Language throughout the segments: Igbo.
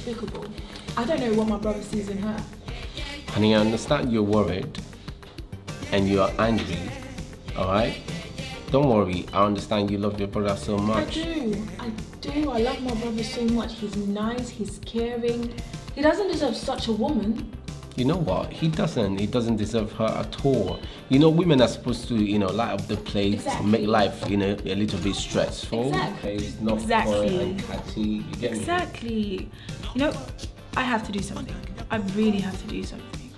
despicable. I don't know what my brother sees in her. Honey, I understand you're worried and you are angry, alright? Don't worry, I understand you love your brother so much. I do. I love my brother so much. He's nice, he's caring. He doesn't deserve such a woman. You know what? He doesn't. He doesn't deserve her at all. You know, women are supposed to, you know, light up the place, Exactly. make life, you know, a little bit stressful. Exactly. It's not Exactly. fun and catchy. You get me? Exactly. You know, I have to do something. I really have to do something.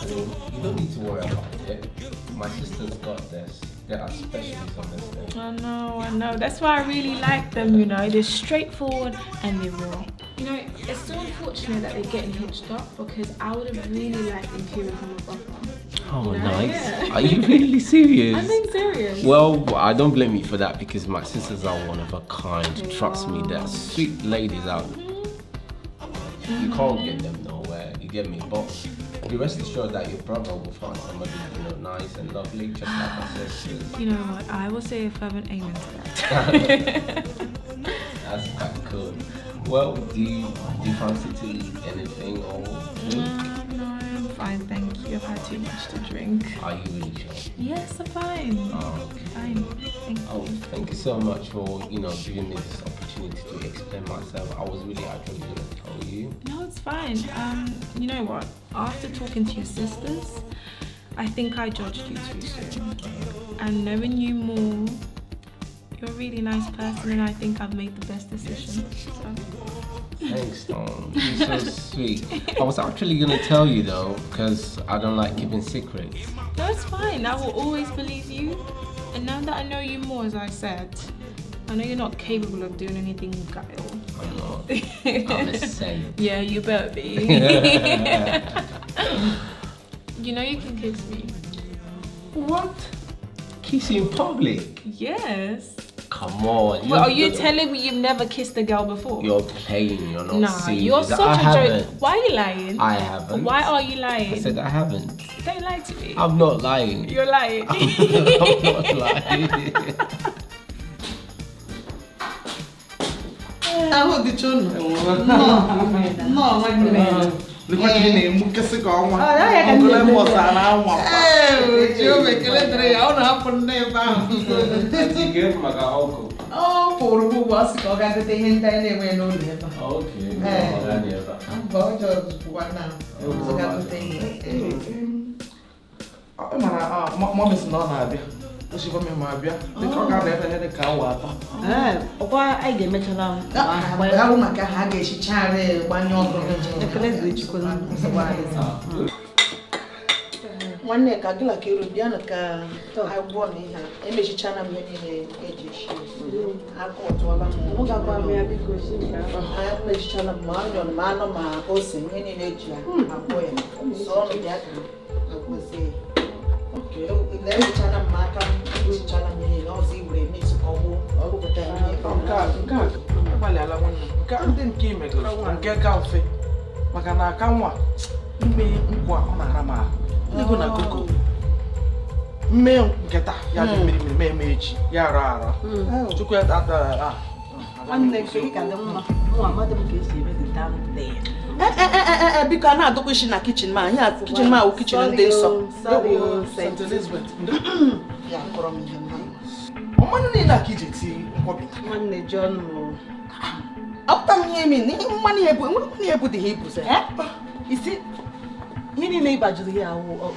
I mean, you don't need to worry about it. My sister's got this. They are specialists on this thing. I know, I know. That's why I really like them, you know. They're straightforward and they're real. You know, it's so unfortunate that they're getting hitched up because I would have really liked Nkiru for my brother. Oh, You know? nice. Yeah. Are you really serious? I'm being serious. Well, I don't blame you for that because my sisters are one of a kind. Trust me, they're sweet ladies out. You can't get them nowhere, you get me? But you rest assured that your brother will find somebody, you know, nice and lovely, just like my sisters. You know what? I will say a fervent amen to that. That's quite cool. Well, do you fancy to eat anything or drink? No, I'm fine, thank you. I've had too much to drink. Are you really sure? Yes, I'm fine. Oh, okay. Fine, thank you. Oh, thank you so much for, you know, giving me this opportunity to explain myself. I was really actually gonna tell you. No, it's fine. You know what? After talking to your sisters, I think I judged you too soon. And knowing you more, you're a really nice person, and I think I've made the best decision. So. Thanks, Tom. You're so sweet. I was actually gonna tell you though, because I don't like keeping secrets. No, it's fine. I will always believe you. And now that I know you more, as I said, I know you're not capable of doing anything guile. I'm not. I'm a saint. Yeah, you better be. You know you can kiss me. What? Kiss you in public? Yes. Come on. Well, are you telling me you've never kissed a girl before? You're playing. You're not Nah, serious. you're such I a haven't. joke. Why are you lying? I haven't. Why are you lying? I said I haven't. Don't lie to me. I'm not lying. You're lying. I'm not lying. Ahụ dịcha unu. Nnọọ nwanne. Lekwa ka ị na-emukesị ka ọnwa. Ọgụle mbọsị a na-anwa. Ee, Jehova ekele dịrị ya, ọ na-ahapụ nne ebe ahụ. Ọ pụrụ m ugbu a sị ka ọ gaa gote ihe ndị anyị na-enwe n'ụlọ ebe a. Okay. Mba, ọ jọọ pụwa na ọ gaa gote ihe. Ị mara mọmị sị na ọ na-abịa. Osikwa m ma abịa. Dịka ọ ga-anọ ebe ihe dị ka awa 3. Ọkwa anyị ga-emechala Mgbe ahụ maka ha ga-esichara gbanye ọkụ. Ekele dịrị Chukwu na nsogbu adịghị. Nwanne ka gị na ka eru bịa na ka anyị gwọọ na ihe a. Emechichana m ihe niile eji esi. Aka ụtụọla m. Emechichala m ma onion ma anụ ma ose ihe niile eji agwọ ya. So ọnụ bịa ka agwọzie ya. Emechichala m aka m, emechichala m ihe niile ọzọ iwere mix ka ọ gwụ. Nke a agbalịala nwanne m. Nke ndị nke imegoro nke ka mfe maka na aka nwa ime nkwa ọ na-ara m ahụ. Ego na koko mme nke taa ya dị mmiri mmiri mee echi ya ara ara. Chukwu ya a Nwanne nke gị ka dị mma. Mụ amadị m ka esi eme the damn thing. Biko a na-adọkwa isi na kichin ma anyị kichin ma awụ kichin ndị nsọ. St. Elizabeth. Ya kọrọ m ihe mma. Mmanụ niile a ka iji eti nkwobi. Nwanne John o. Apụta m ihe emi n'ihe mmanụ ya ebu enwere mmanụ ya ebu dị ha ibu sị. Isi ihe niile ị gbajuru ya awụ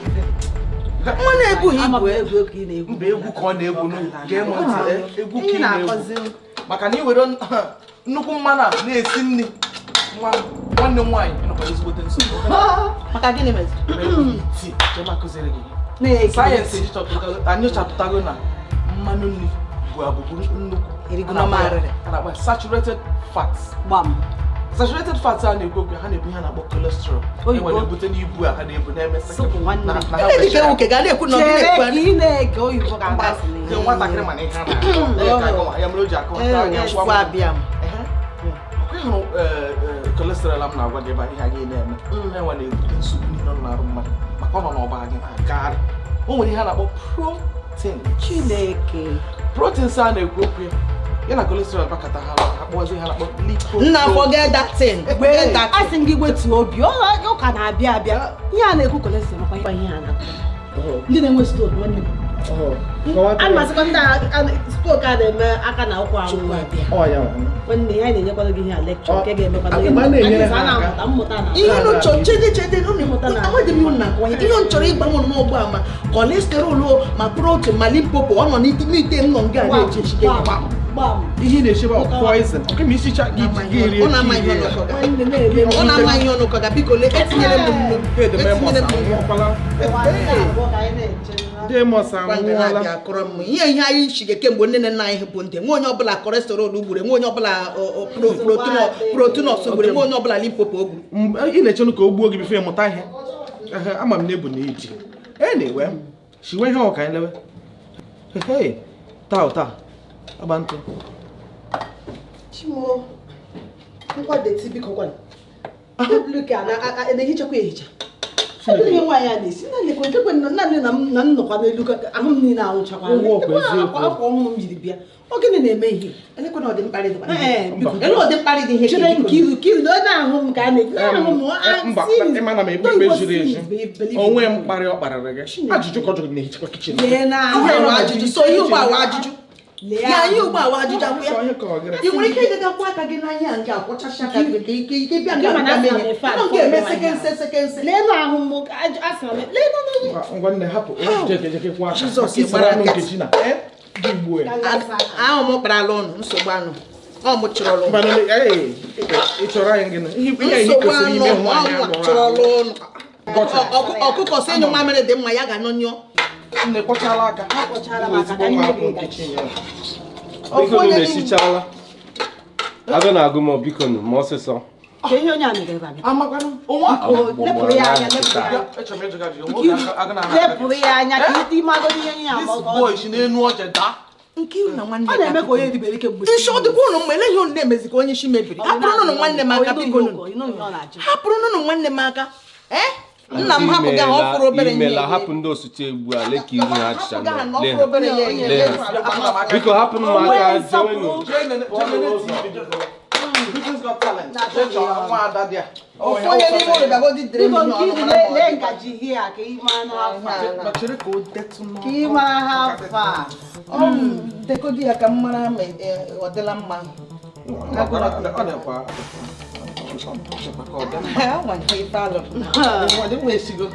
Mmanụ ebughị ibu egwu ka ị na-egwu. Mba egwu ka ọ na-egwu gee m ntị egwu ka ị na-egwu. Maka na ị were nnukwu mmanụ a na-esi nri nwanne m nwaanyị nọkwa ezigbote nsogbu. Maka gịnị meziri? Tii, chema kụziri gị. Sayensị anyochapụtago na mmanụ nri bụ abụbụ nnukwu. A na-akpọ saturated fats. Gbam. Saturated fats a na-ekwu okwu ha na-ebu ihe a na-akpọ cholesterol. Enwere ebute n'ibu a ha na-ebu na-eme nwatakịrị mana ihe a na-akọ ya mere o ji akọwata anya ngwa ịhụrụ cholesterol m na-agwa gị ebe ihe anyị na-eme enwe na-ebute nsogbu niile nọ n'arụ mmadụ maka ọ nọ n'ọbara gị na-agagharị. O nwere ihe a na-akpọ protein. Chineke. Proteins a na-ekwu okwu ya Ya na cholesterol bakata ha akpọzi ha na-akpọ lipo. Nna, forget that thing, forget that A thing. sị m gị wetuo obi, ọ ka na-abịa abịa. Ihe a na-ekwu cholesterol makwa ihe a na-akụ ndị na-enwe stroke, nwanne m. A na-asịkwa ndị stroke a na-eme aka na ụkwụ anwụ. Chukwu abịa. Ọ ya nwa. Nwanne ya, anyị na-enyekwara gị ihe a lecture nke ga-emekwana gị. Ọ, a na-enyere At least ha a na-amụta aka. mmụta na Ihe unu chọrọ, chede chede unu. Mmụta na- Enweghị m ihe unu na-akọwa. Ihe unu chọrọ ịgba m n'ụgbọ a, ma cholesterol o, ma protein, ma limpopo, ọ nọ n'ite n'ite m nọ nga na-eche echike. Gbam gbam. Ihe ị na-echebe bụ poison. Oke ma isicha gị gị rie. Ọ na-ama ihe unu kọga. Nwanne na-eme. Ọ na-ama ihe unu kọga. Biko lee, etinyere m nnu, etinyere m nnu. Demos Gwa ndị anwụọla. na-abịa akọrọ m ihe anyị shige kemgbe nne na nna anyị bụ ndị nwe onye ọbụla cholesterol gburu, nwe onye ọbụla proteinous gburu, nwe onye ọbụla limpopo o gburu. Mgbe ị na-echenụ ka o gbuo gị before ịmụta ihe. Ehe, ama m na ebu na iji anyway shiwe ihe ọ ka anyị lewe. Hey, taa taa agba ntụ. Chimo, ngwa deti biko gwana. Tebụl ka a na-ehichakwa ehicha. Ebe ihe nwaanyị a na-esi, nna lekwe nke kwe nna nne na m na m nọkwa n'elu ka ahụ m niile anwụchakwa. Ụgwọ ọkwa eziokwu. Akwa ọhụrụ m jiri bịa. Ọ gịnị na-eme ihe? Elekwa na ọ dị mkparị dịkwa. Ee, biko. Ele ọ dị mkparị dị ihe. Chere Nkiru, Nkiru na onye ahụ m ka a na-eji na-ahụ m. Mba, ịma na m ekpe ikpe ziri ezi. Onwe m mkparị ọ kparịrị gị, ajụjụ ka ọ jụrụ gị na-ehichakwa kitchen. Lee na Ahụ ewe ajụjụ, so ihe ugbo awa ajụjụ. Lee. Ya ihe ugbo awa ajụjụ akwụ ya. Sọ ihe ka ọ gịrị. Ị nwere ike ịgaga kwụ aka gị n'anya nke akwọchacha aka gị ka ike ike bịa Nke nga ma na bịa asị mee na ihe. m efe a Nọ nke eme fọdụ sekense sekense. Lee na ahụ m asị na m lee na n'onye. Ngwa ngwa nne, hapụ jeke jeke kwụ aka. Jizọs, Maka isara gbara anụ nkịtị. Nkechi na gị gbuo ya. Ahụ m kparala ụnụ nsogbu anụ. Ọ mụ chọrọ ụnụ. Mba, nne, ee, ị chọrọ anyị gịnị? Ihe Nsogbu kwesịrị anụ ime nwaanyị ọ alụrụ chọrọ alụ. ụnụ. Ọkụkọ sị ịnyụ mamịrị dị mma, ya ga-anyụ nyụọ. Nne, kwọchala aka. Akwọchala m aka Ezigbo ka nwa nne hapụ gị Nkechi gaji. ya. Biko nụ, na-esichala agụ na-agụ m, biko nụ ma ọsịsọ. Ka ihe onye a mere ebe a bịa. Amakwanụ onwe Lepụrụ ya anya, lepụrụ ya anya. Echọrọ m ịjụ gị ajụjụ. Nwoke agụ na-ana aka gị. Lepụrụ ya anya ka ite ime agọdị ihe nye ama This ọ boy si n'enu ọja daa. Nkiru na nwanne ọ ya na-eme ka biko. onye ribere ike mgbe. Isi ọ dịkwa ụnụ mma, ele ihe ụnụ na-emezi ka onye isi mebiri. Hapụrụ nụnụ nwanne m aka, biko nụnụ. Hapụrụ nụnụ nwanne m aka. Ee, nna m, hapụ gị ahụ, ọ fụrụ obere ihe. Imela, hapụ ndị osote egbu a, lee ka ihu ha achịcha Hapụ gị ahụ nọ. na ọ Lee fụrụ ha. obere ihe. Lee ha. Biko hapụnụ m aka, jewenụ. Jee nene TV. Britain's Got Talent. Jee chọọ nwa ada dị a. Ofu onye n'ime ụlọ bịagodi dịrị m Biko ihe ọnụ Nkiru, mara ma ọ lee dị. ngaji hie a ka ị mara n'afọ a. Ma chere ka o detụ n'ọkụ. Ka ị mara ha afọ a. Ọ dekodi ya ka m mara ma ọ dịla mma. Ọ dịkwa ọ dịkwa ka ọ dị mma. Ha nwa nke ife alụrụ. Ọ dị mma, esigo.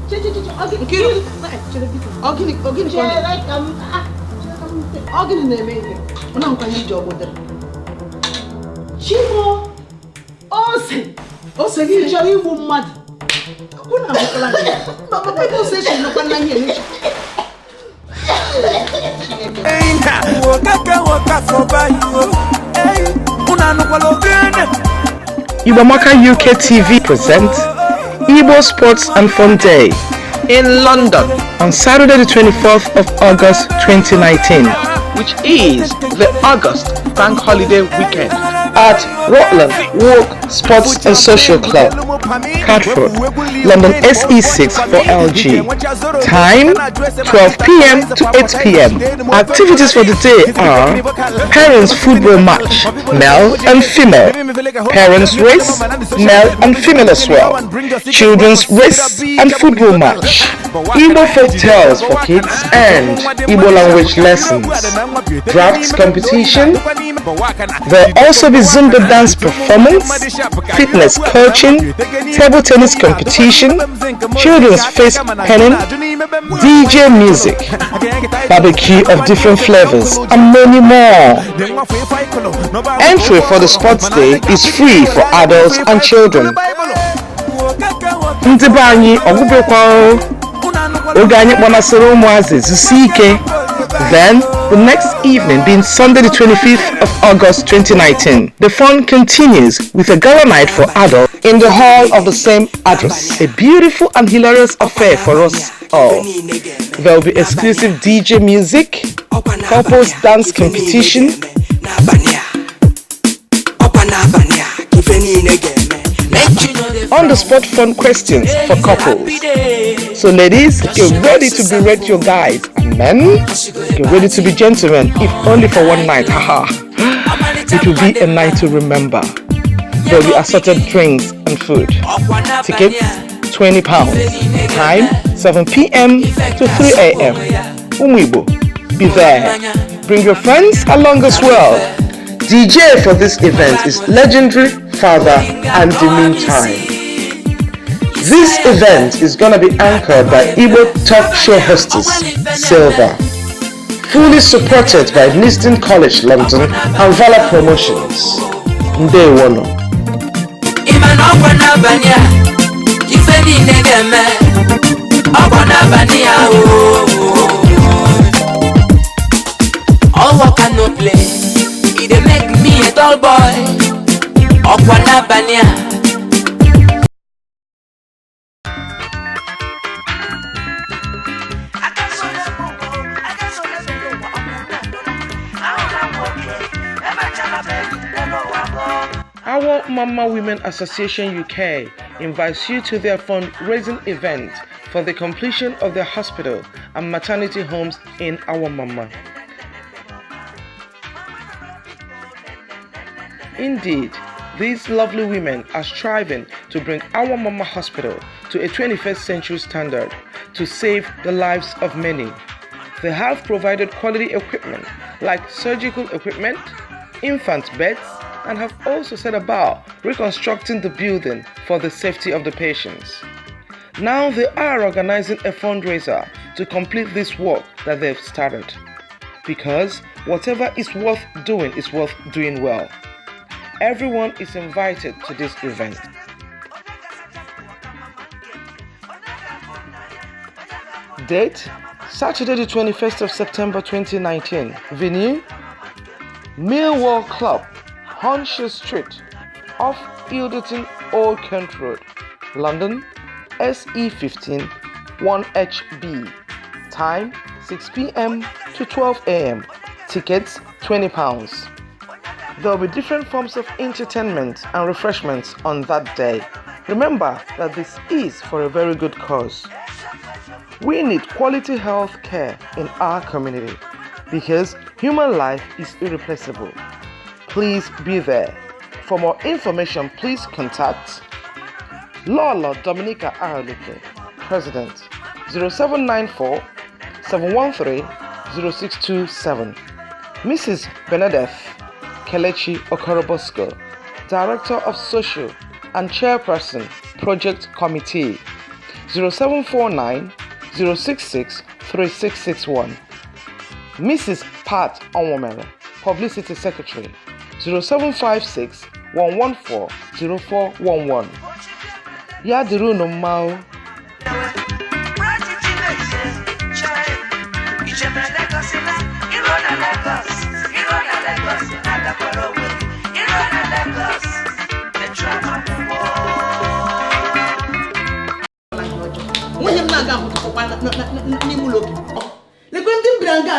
Che, che, che, che, ọ gịnị? Nkiru. Chere biko. Ọ gịnị ọ gịnị ka ọ Chere ka m chere ka m ọ gịnị na-eme ihe? Ọ na-nkwanye iji ọgbọ dịrị. Chimo, ose. Ose Ị gị chọrọ igbu mmadụ. Akwụ na ahụkwala gị. Mba, papa, ebe ose si nọkwa na ihe n'uche. Wokeke wokafọba iwo unu anụkwala ogene. Igbamaka UK TV presents Igbo Sports and Fun Day in London on Saturday the 24th of August 2019, which is the August Bank Holiday weekend at Rutland Walk Sports and Social Club, Catford, London SE6 4LG. Time 12 p.m. to 8 p.m. Activities for the day are parents football match, male and female, parents race, male and female as well, children's race and football match, Igbo folk tales for kids and Igbo language lessons, drafts competition. There will also be Zumba dance performance, fitness coaching, table tennis competition, children's face painting, DJ music, barbecue of different flavors, and many more. Entry for the sports day is free for adults and children. Ndị be anyị, ọgwụbekwa oge anyị kpọnasịrị ụmụazị zusi ike. Then the next evening, being Sunday the 25th of August 2019, the fun continues with a gala night for adults in the hall of the same address. A beautiful and hilarious affair for us all. There will be exclusive DJ music, couples dance competition, N'abalị a, ọkwa n'abalị a ka ife niile ga-eme. on-the-spot fun questions for couples. So ladies, get ready to berate your guys. And men, get ready to be gentlemen, if only for one night. Haha. It will be a night to remember. There will be assorted drinks and food. Tickets, £20. Time, 7 p.m. to 3 a.m. Ụmụ Igbo, be there. Bring your friends along as well. DJ for this event is legendary Father Andy Meantime. This event is gonna be anchored by Igbo talk show hostess Silva, fully supported by Neasden College London and Vala Promotions. Ndewono. Ịma na ọkwa n'abalị a ife niile ga-eme ọkwa n'abalị a ooo. All work and no play, e dey make me a dull boy. Ọkwa n'abalị a. Our Mama Women Association UK invites you to their fundraising event for the completion of their hospital and maternity homes in Awomama. Indeed, these lovely women are striving to bring Awomama Hospital to a 21st century standard to save the lives of many. They have provided quality equipment like surgical equipment, infant beds, and have also set about reconstructing the building for the safety of the patients. Now they are organizing a fundraiser to complete this work that they've started. Because whatever is worth doing is worth doing well. Everyone is invited to this event. Date: Saturday, the 21st of September 2019. Venue: Millwall Club, Hornshaw Street, off Ilderton Old Kent Road, London, SE15 1HB. Time 6 p.m. to 12 a.m. Tickets £20. There will be different forms of entertainment and refreshments on that day. Remember that this is for a very good cause. We need quality health care in our community because human life is irreplaceable. Please be there. For more information, please contact Lolo Dominica Ahaluke, President, 0794 713 0627. Mrs. Benedeth Kelechi Okorobosco, Director of Social and Chairperson, Project Committee, 0749 066 3661. Mrs. Pat Onwomere, Publicity Secretary, 0756 114 0411. Ya dịrị unu mma o. Nwunye m na-aga ahụtụkwa n'ime ụlọ gị. Lekwe ndị m bịara nga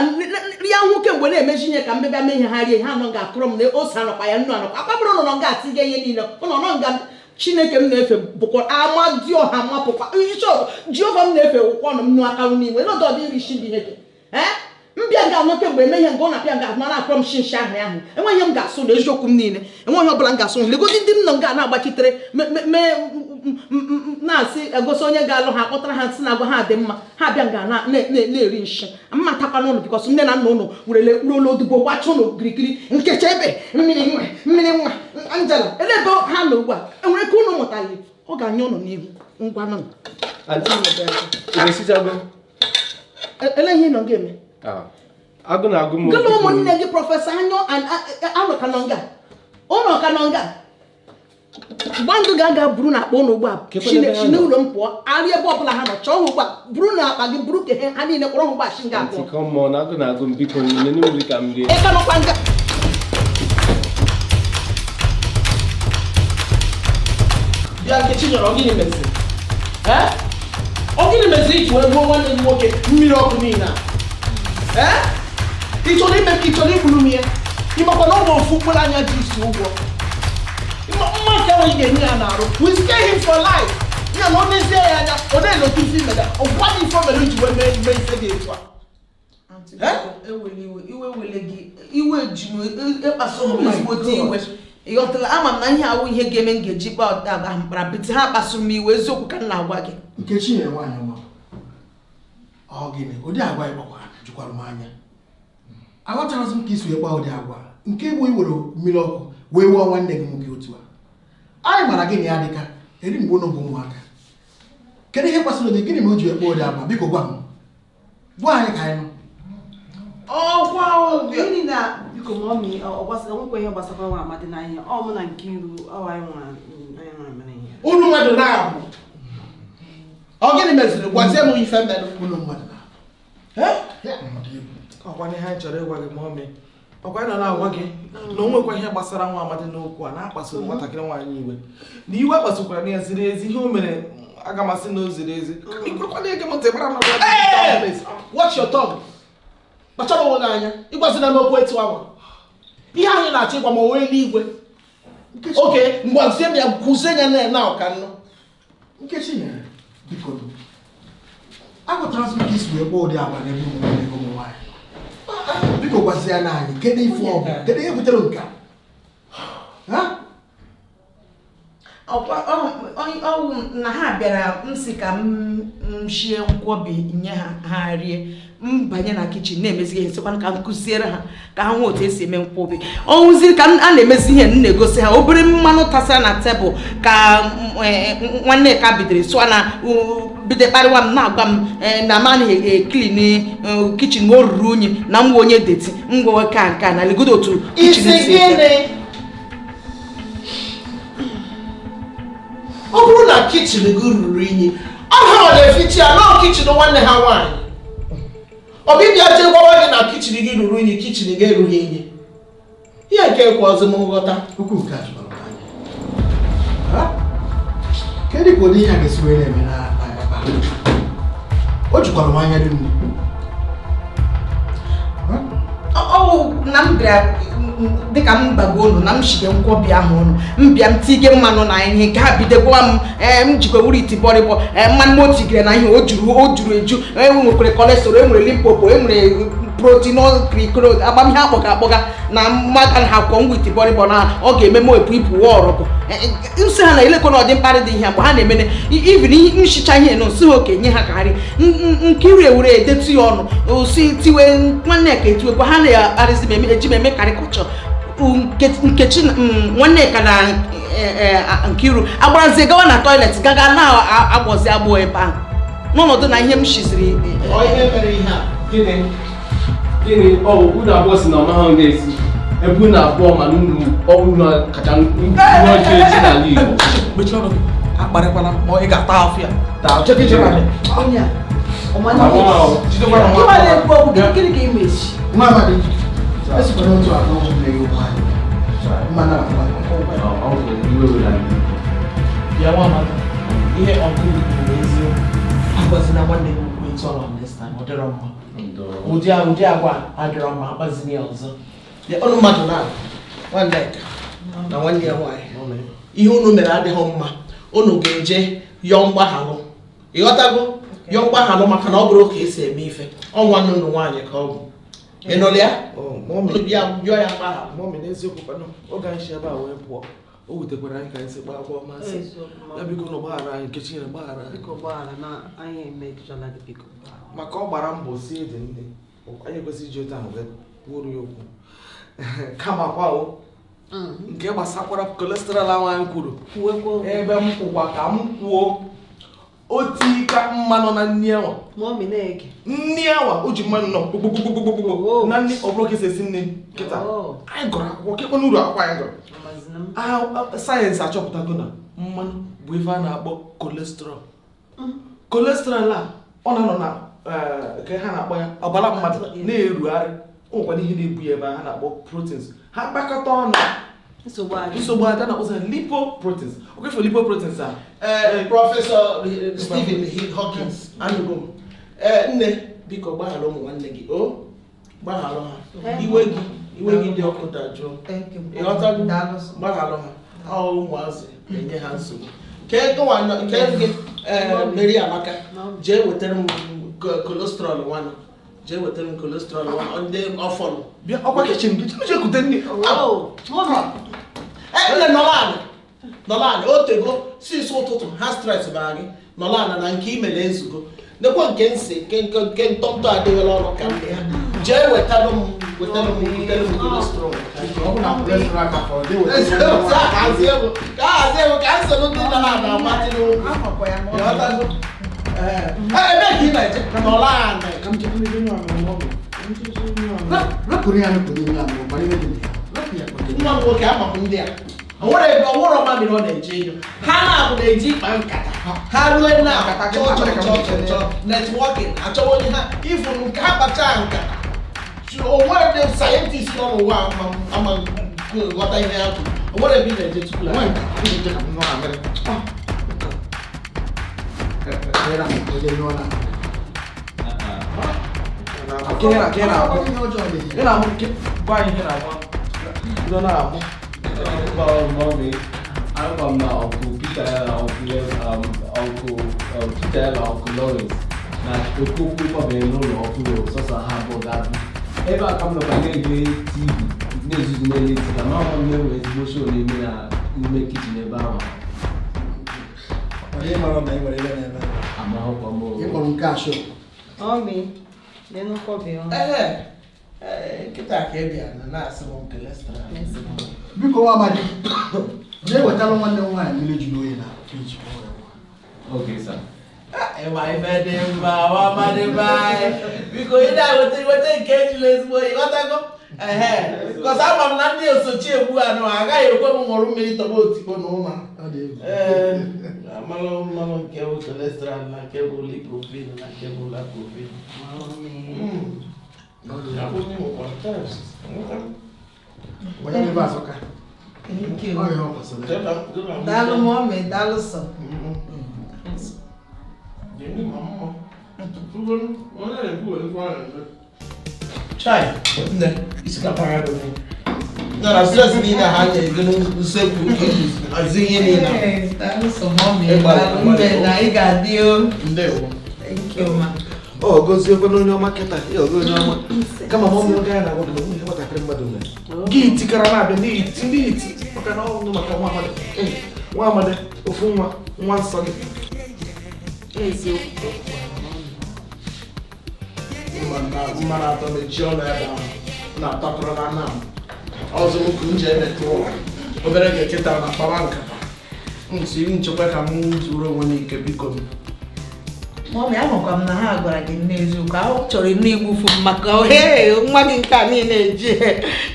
ya nwoke mgbe na-emeji ihe ka m bịa mee ihe ha rie, ha nọ nga akụrụ m na ose anọkwa ya, nnu anọkwa akpabụrụ ụlọ nọ nga atinye ihe niile ụlọ nọ nga. Chineke m na-efe bụkwa amadioha mapụkwa ịchọ Jehova m na-efe wụkwa ọnụ m nụ aka n'inwe n'ọdọ dị iri isi dị ihe gị. Ee, mbịa nga nwoke mgbe eme ihe nga ọ na-apịa nga ma na-akpọrọ m shi nshi ahụ ahụ, enweghị ihe m ga-asụ na eziokwu m niile, enweghị ọbụla m ga-asụ. Legodi ndị m nọ nga na-agbachitere na-asị egosi onye ga-alụ ha, kpọtara ha nsị na agwa ha dị mma, ha bịa nga na-eri nshi mmatakwa n'ụlọ because nne na nna ụnụ werele ruola odibo gbacha ụnụ kirikiri nkecha ebe mmiri nwa mmiri nwa Angela ele ebe ha nọ ugbu a enwere ka ụnụ mụtara ọ ga-anya ụnụ n'ihu ngwa nụ. Ele ihe nọ ga-eme agụ na agụ m gị na ụmụnne gị Professor anyụ anọ ka nọ nga ụnọ ka nọ nga gbandụ ga-aga buru na akpa ụnụ ugbu a si n'ụlọ m pụọ arị ebe ọbụla ha nọ chọọ ha ugbu a buru na akpa gị buru ke ha niile kpọrọ ha ugbu a shi nga abụọ. Ịka nọkwa nga. Bịa Nkechi nyọrọ gịnị meziri? Ee? Ọ gịnị meziri iji wee gbuo nwanne gị nwoke mmiri ọkụ niile a? Ee? Ị chọrọ ime ka ị chọrọ igburu m ya? Ị makwa na ọ bụ ofu mkpụrụ anya ji isi ụgwọ. Ị Mma nke ahụ ị ga-enye ya n'arụ we scare him for life. Ya na ọ n'ezie ya anya ọ na-elotu ife imeda ọ gwa gị ife o mere iji wee mee ife dị etu a. Iwe wele gị iwe ji m ịkpasu m ezigbote iwe. Ịghọtala ama m na ihe awụ ihe ga-eme m ga-eji kpa ahụ mkpara pịtị ha kpasuru m iwe eziokwu ka m na-agwa gị. Nkechi nyere nwaanyị nwa ọ gịnị ụdị agwa ịkpakwa jukwara m anya. Aghọtarazị m ka isi wee kpaa ụdị agwa nke bụ iwere mmiri ọkụ wee wụọ nwanne gị nwoke otu a. Anyị mara gị na ya dịka eri mgbe ụnụ bụ ụmụaka. Kedu ihe kwasịrị gị gịnị ma o ji wee kpaa ụdị agwa? Biko gwa m, gwa anyị ka anyị nụ. Ọkwa gịnị na biko mọmi ọ gbasara nwekwa ihe gbasara nwa Amadi na ihe ọ mụ na Nkiru ọ anyị nwa mere ihe. Unu mmadụ na-abụ ọ gịnị meziri gwazie m ife mere unu mmadụ na-abụ. Ọkwa ihe anyị chọrọ ịgwa gị mọmi, ọkwa anyị nọ na-agwa gị na o nwekwa ihe gbasara nwa Amadi n'okwu a na-akpasoro nwatakịrị nwaanyị iwe na iwe akpasukwara na ya ziri ezi ihe o mere aga m asị na o ziri ezi. Watch your tongue. Kpachara onwe gị anya ịgwazina m okwu etu awa ihe ahụ ị na-achọ ịgwa m onwe eluigwe. Oke ngwazie m ya kwuzie ya na ọka nnụ. Nkechi nyere biko aghọtarazị m ka isi wee kpaa ụdị agwa n'ebe ụmụ nwaanyị ụmụ nwaanyị. Biko gwazie na anyị kedu ife ọ bụ kedu ihe butere nke a? Ọwụ na ha bịara m si ka m shie nkwobi nye ha ha rie m banye na kichin na-emezi ihe sịkwa ka m kụziere ha ka ha hụ otu esi eme nkwobi. Ọwụzi ka a na-emezi ihe m na-egosi ha obere mmanụ tasara na tebụl ka nwanne ka bidoro sụa na bido kparịwa m na-agwa m na m anaghị eklin kichin ma o ruru unyi na m onye deti ngwa ka nke a na legodo otu kichin si. Ọ bụrụ na kichin gị ruru unyi ọ ha na-efichi ya nọọ kichin nwanne ha nwaanyị ọbịbịa jee gwawa gị na kichin gị ruru unyi kichin gị erughị unyi ihe nke ekwe ọzọ m nghọta. Okwu nke a jụrụ m anya. Kedu ka ụdị ihe a ga-esi wee na-eme na ebe a? O jukwara m anya rinne. Ọwụ na m bịara dịka m bago ụnụ na m shige nkwobi ahụ ụnụ m bịa m tige mmanụ na ihe nke ha bidogwa m m jikwa wuru itibọrịbọ mmanụ m otigere na ihe o juru eju e nwekwere kolesterol e nwere limpopo e nwere protein krikro agbamihe akpọga akpọga na mmadụ ha kwọ ngwa itibọrịbọ na ọ ga-eme m epu ipu ọrọbọ nsị ha na elekọ na ọdị mkparị dị ihe mgbe ha na-emene ivin nchicha ihe nụ nsị ha okenye ha ka harị Nkiru ewere edetu ya ọnụ si tiwe nwanne ka etiwekwa ha na-akparịzi m eji m eme karikọchọ Nkechi nwanne ka na Nkiru agbarazie gawa na toilet gaga na-agbọzi agbọ ebe ahụ n'ọnọdụ na ihe m shiziri. Gịnị ọ unu abụọ si na ọma ha na-esi ebe unu abụọ mana unu ọnụ kacha ọjọọ esi n'ala Igbo. Mechie ọnụ gị akparịkwala ma ị ga-ata afọ ya. Nwa Amadi esikwana otu agwa ụmụnne gị nwaanyị mmanụ ya nwa Amadi ihe ọkụ kwuru eziokwu agwazina nwanne gị okwu etu ọnwa next time ọ dịrọ mma. Ụdị agwa adịrọ mma akpazina ya ọzọ. Ọnụ mmadụ na nwanne na nwanne ya nwaanyị ihe unu mere adịghị mma unu ga-eje yọọ mgbaghalụ ịghọtago yọọ mgbaghalụ maka na ọ bụrụ ka esi eme ife ọ nwanne unu nwaanyị ka ọ bụ ị nụrụ ya yọọ ya mgbaghalụ. Mọmi n'eziokwu kwanụ oge anyị si ebe a wee pụọ o wutekwara anyị ka anyị si kpaa agwa ọmasị ya biko na gbaghara anyị Nkechi nyere gbaghara anyị maka ọ gbara mbọ sie ede nne anyị ekwesịghị iji otu ahụ wee kwuoro ya okwu kama kwa o nke gbasakwara kolesterọl ahụ anyị kwuru ebe m kwụkwa ka m kwuo otika mmanụ na nni awa nni awa o ji mmanụ nọ kpokpokpokpokpokpo na nni ọ bụrụ ka esi esi nne kịta anyị gụrụ akwụkwọ kekwa n'uru akwụkwọ anyị gụrụ sayensị achọpụtago na mmanụ bụ ife a na-akpọ kolesterọl kolesterọl a ọ na-anọ na nke ha na-akpọ ya ọbara mmadụ na-erugharị o nwekwara ihe na-ebu ya ebe ha na-akpọ proteins ha kpakọta ọnụ nsogbu ada na-akpọsa lipoproteins okefe lipoproteins a Prọfesọ Stephen Hawkins anụgo m nne biko gbaghara ụmụ nwanne gị o gbaghara ha iwe gị dị ọkụ dajụọ ịghọtago gbaghara ha Ọ ụmụazị na-enye ha nsogbu. Ka gị Mary Amaka jee wetara m cholesterol nwanụ. Jee wetara m cholesterol nwanụ ndị ọfọlụ. Bịa ọkwa kichin gị jee kute nri. Nne nọrọ anị otego since ụtụtụ ha stress bara gị nọrọ anị na nke imere ezugo. Nekwa nke nsị nke ntọntọ adịghịla ọnụ ka ndị ha. Jee wetara m cholesterol. Ka hazie ndị nọ na amatị n'okwu. Ebe ka ị na-eje nọrọ anị. Nwa m nwoke ama m ndị a. Onwere ebe ọwụrọ mamịrị ọ na-eje enyo. Ha na-abụ na-eji ịkpa nkata. Ha rue na chọọ netwọkin achọwa onye ha ifuru nke ha kpacha nkata. Onwere ndị sayentist nọ n'ụwa ama ghọta ihe ha kwuru. Onwere ebe ị na-eje tupu Well, mommy, I'm na Uncle Peter, Uncle Peter, Uncle Lawrence. Na okwu kwabe n'ụlọ ọhụrụ sọsọ ha abụọ ga-abụ. Ebe a ka m nọkwa na-ele TV, na-ezuzu na-ele TV, ama m na enwere ezigbo show na-eme na n'ime kichin ebe ahụ. Amahụkwa m. Ịkpọrọ nke a show. Mommy, leenụ kọbi ọnụ. Nkịta ka ị bịara na na-asị m cholesterol. Biko nwa amadi, jee wetara nwanne m nwaanyị mmiri jụrụ oyi na friji. Okay, sir. Ịma ife dị mma, nwa amadi bye. Biko ị na-eweta weta nke ejula ezigbo oyi, ghọtago? Ehe, kọsa ama m na ndị osochi egbu anụ agaghị ekwe m ṅụrụ mmiri tọgbọ otikpo n'ụlọ. Ee, amalụ mmanụ nke bụ cholesterol na nke bụ lipofin na nke bụ lacofin. Thank you. Daalụ mommy, daalụ sọ. Chai, nne, isi ka para do. Na stress niile ha na-ego n'usekwu hazie ihe niile. Daalụ sọ mommy, daalụ nne na ị ga-adị o. Ndewo. Thank you ma. Ọ goziekwa n'onye ọma kịta, ya ogo onye ọma. Kama ma ọmụ oge a na-agwa gị na nwunye nwatakịrị mmadụ mere. Gị tikara na-abịa n'iti n'iti maka na ọ maka nwa amadi. Nwa amadi, ofu nwa, nwa nsọ gị. Eziokwu. Mmanụ atọ mechie ọnụ ebe ahụ na-atakọrọ na nna m. Ọzọ m ka m ji emetụ ụlọ. Obere ga-eketa na kpawa nkata. Nsi nchekwa ka m zuru onwe m ike biko m. Mommy, ahụkwa m na ha gwara gị nne eziokwu. Ahụ chọrọ ịnụ igbufu m maka nwa gị nke a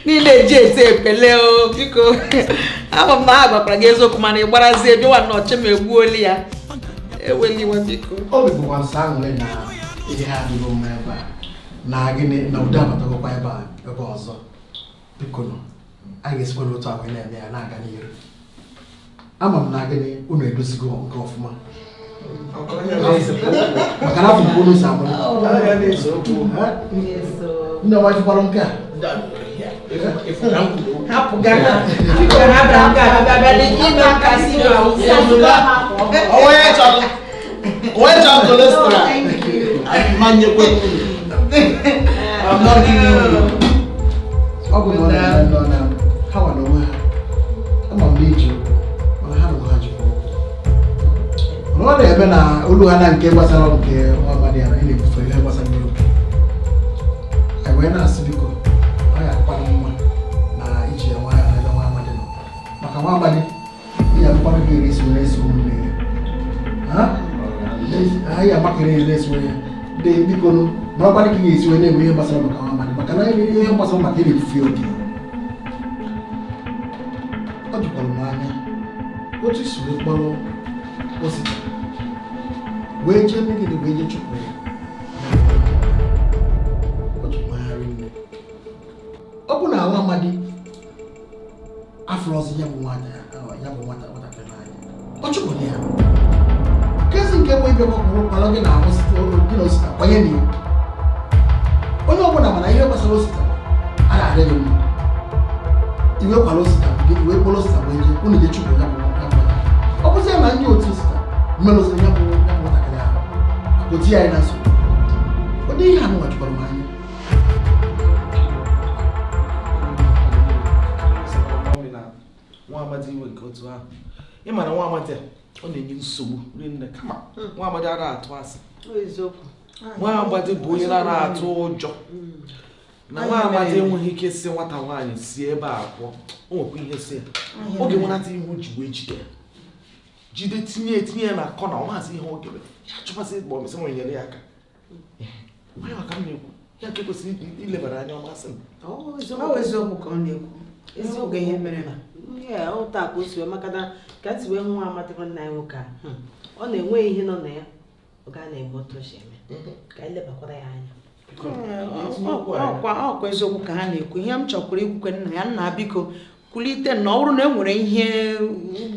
niile eji ete epele o biko. Ahụ m na ha gwakwara gị eziokwu mana ị gbarazie bịawa na ọchị m egbuoli ya. Eweliwe biko. Obi bụkwa nsọ aṅụrị na ihe ha adịghị mma ebe a na gịnị na udo abatagokwa ebe a ebe ọzọ. Biko nụ, a ga-esikwa n'otu a wee na-eme ya na-aga n'iru. Ama m na gịnị unu edozigo nke ọfụma. Maka na afọ mbụ unu si amụ. Nne ọma jikwarụ nke a. Onye chọrọ cholesterol? Ọ bụ na ọ na ha nwa n'onwe ha. Ama m na iji okwu, mana ha na onwe ha jikwa okwu. Mana ọ na-eme na olu ha na nke gbasara nke nwa amadi ya na ị na-ebufe ihe gbasara n'obi. Anyị wee na-asị biko, ọ ya akwana mma na iji ya nwayọọ n'ebe nwa amadi nọ. Maka nwa amadi, ị ga-abụkwanụ gị eri esi were esi ụmụnne ya. Anyị amakịrị eri esi were dị biko nụ, marakwanụ ka ị ga-esi wee na-eme ihe gbasara maka nwa amadi maka na ihe gbasara maka ị na-efufe obi. Ọ jụkwara m anya otu isi wee kpọrọ Osita wee jee megide wee jee chụpụ ya. Ọ jụmagharị nne. Ọ bụ na nwa amadi afụrọzi ya bụ nwata nwatakịrị n'anya. Ọ chụpụrụ ya. Kezi nke bụ ịbịa gbakwuru kwalụ gị na gị na Osita kwanye n'iwu. Onye ọbụla mana ihe gbasara Osita a na-adịghị mma. Iwe kwala Osita Wee kpọrọ sista wee jee unu je chụpụ ya bụ ọ bụzi ya na ndị otu sista mmerụziri ya bụ nwatakịrị ahụ akpọti ya na nsogbu. Ụdị ihe anụnwa jukwara m anya. Nwa amadi iwe nke otu ahụ ị mara nwa amadi a ọ na-enye nsogbu rinne kama nwa amadi anaghị atụ asị. Nwa amadi bụ onye na-anaghị atụ ụjọ na nwa amadi enweghị ike si nwata nwaanyị si ebe a pụọ. O nwekwa ihe si ya oge nwenata ihu ji wee jide ya jide tinye ya na kọna ọ maazị ihe ọ gere ya chụpasị ma ọ mesị nwere nyere ya aka. Onye maka m na-ekwu ya nke kwesịrị ilebara anya ọmasị m. Ọ eziokwu ka ọ na-ekwu eziokwu ihe mere na ya ụta ka o si wee maka na ka si wee nwa amadi nwanne anyị nwoke a ọ na-enwe ihe nọ na ya ọ ga na-eme otu o si eme ka anyị lebakwara ya anya. Ọkwa eziokwu ka ha na-ekwu. Ihe m chọkwara ikwukwe nna ya nna biko kwulite na ọ bụrụ na e nwere ihe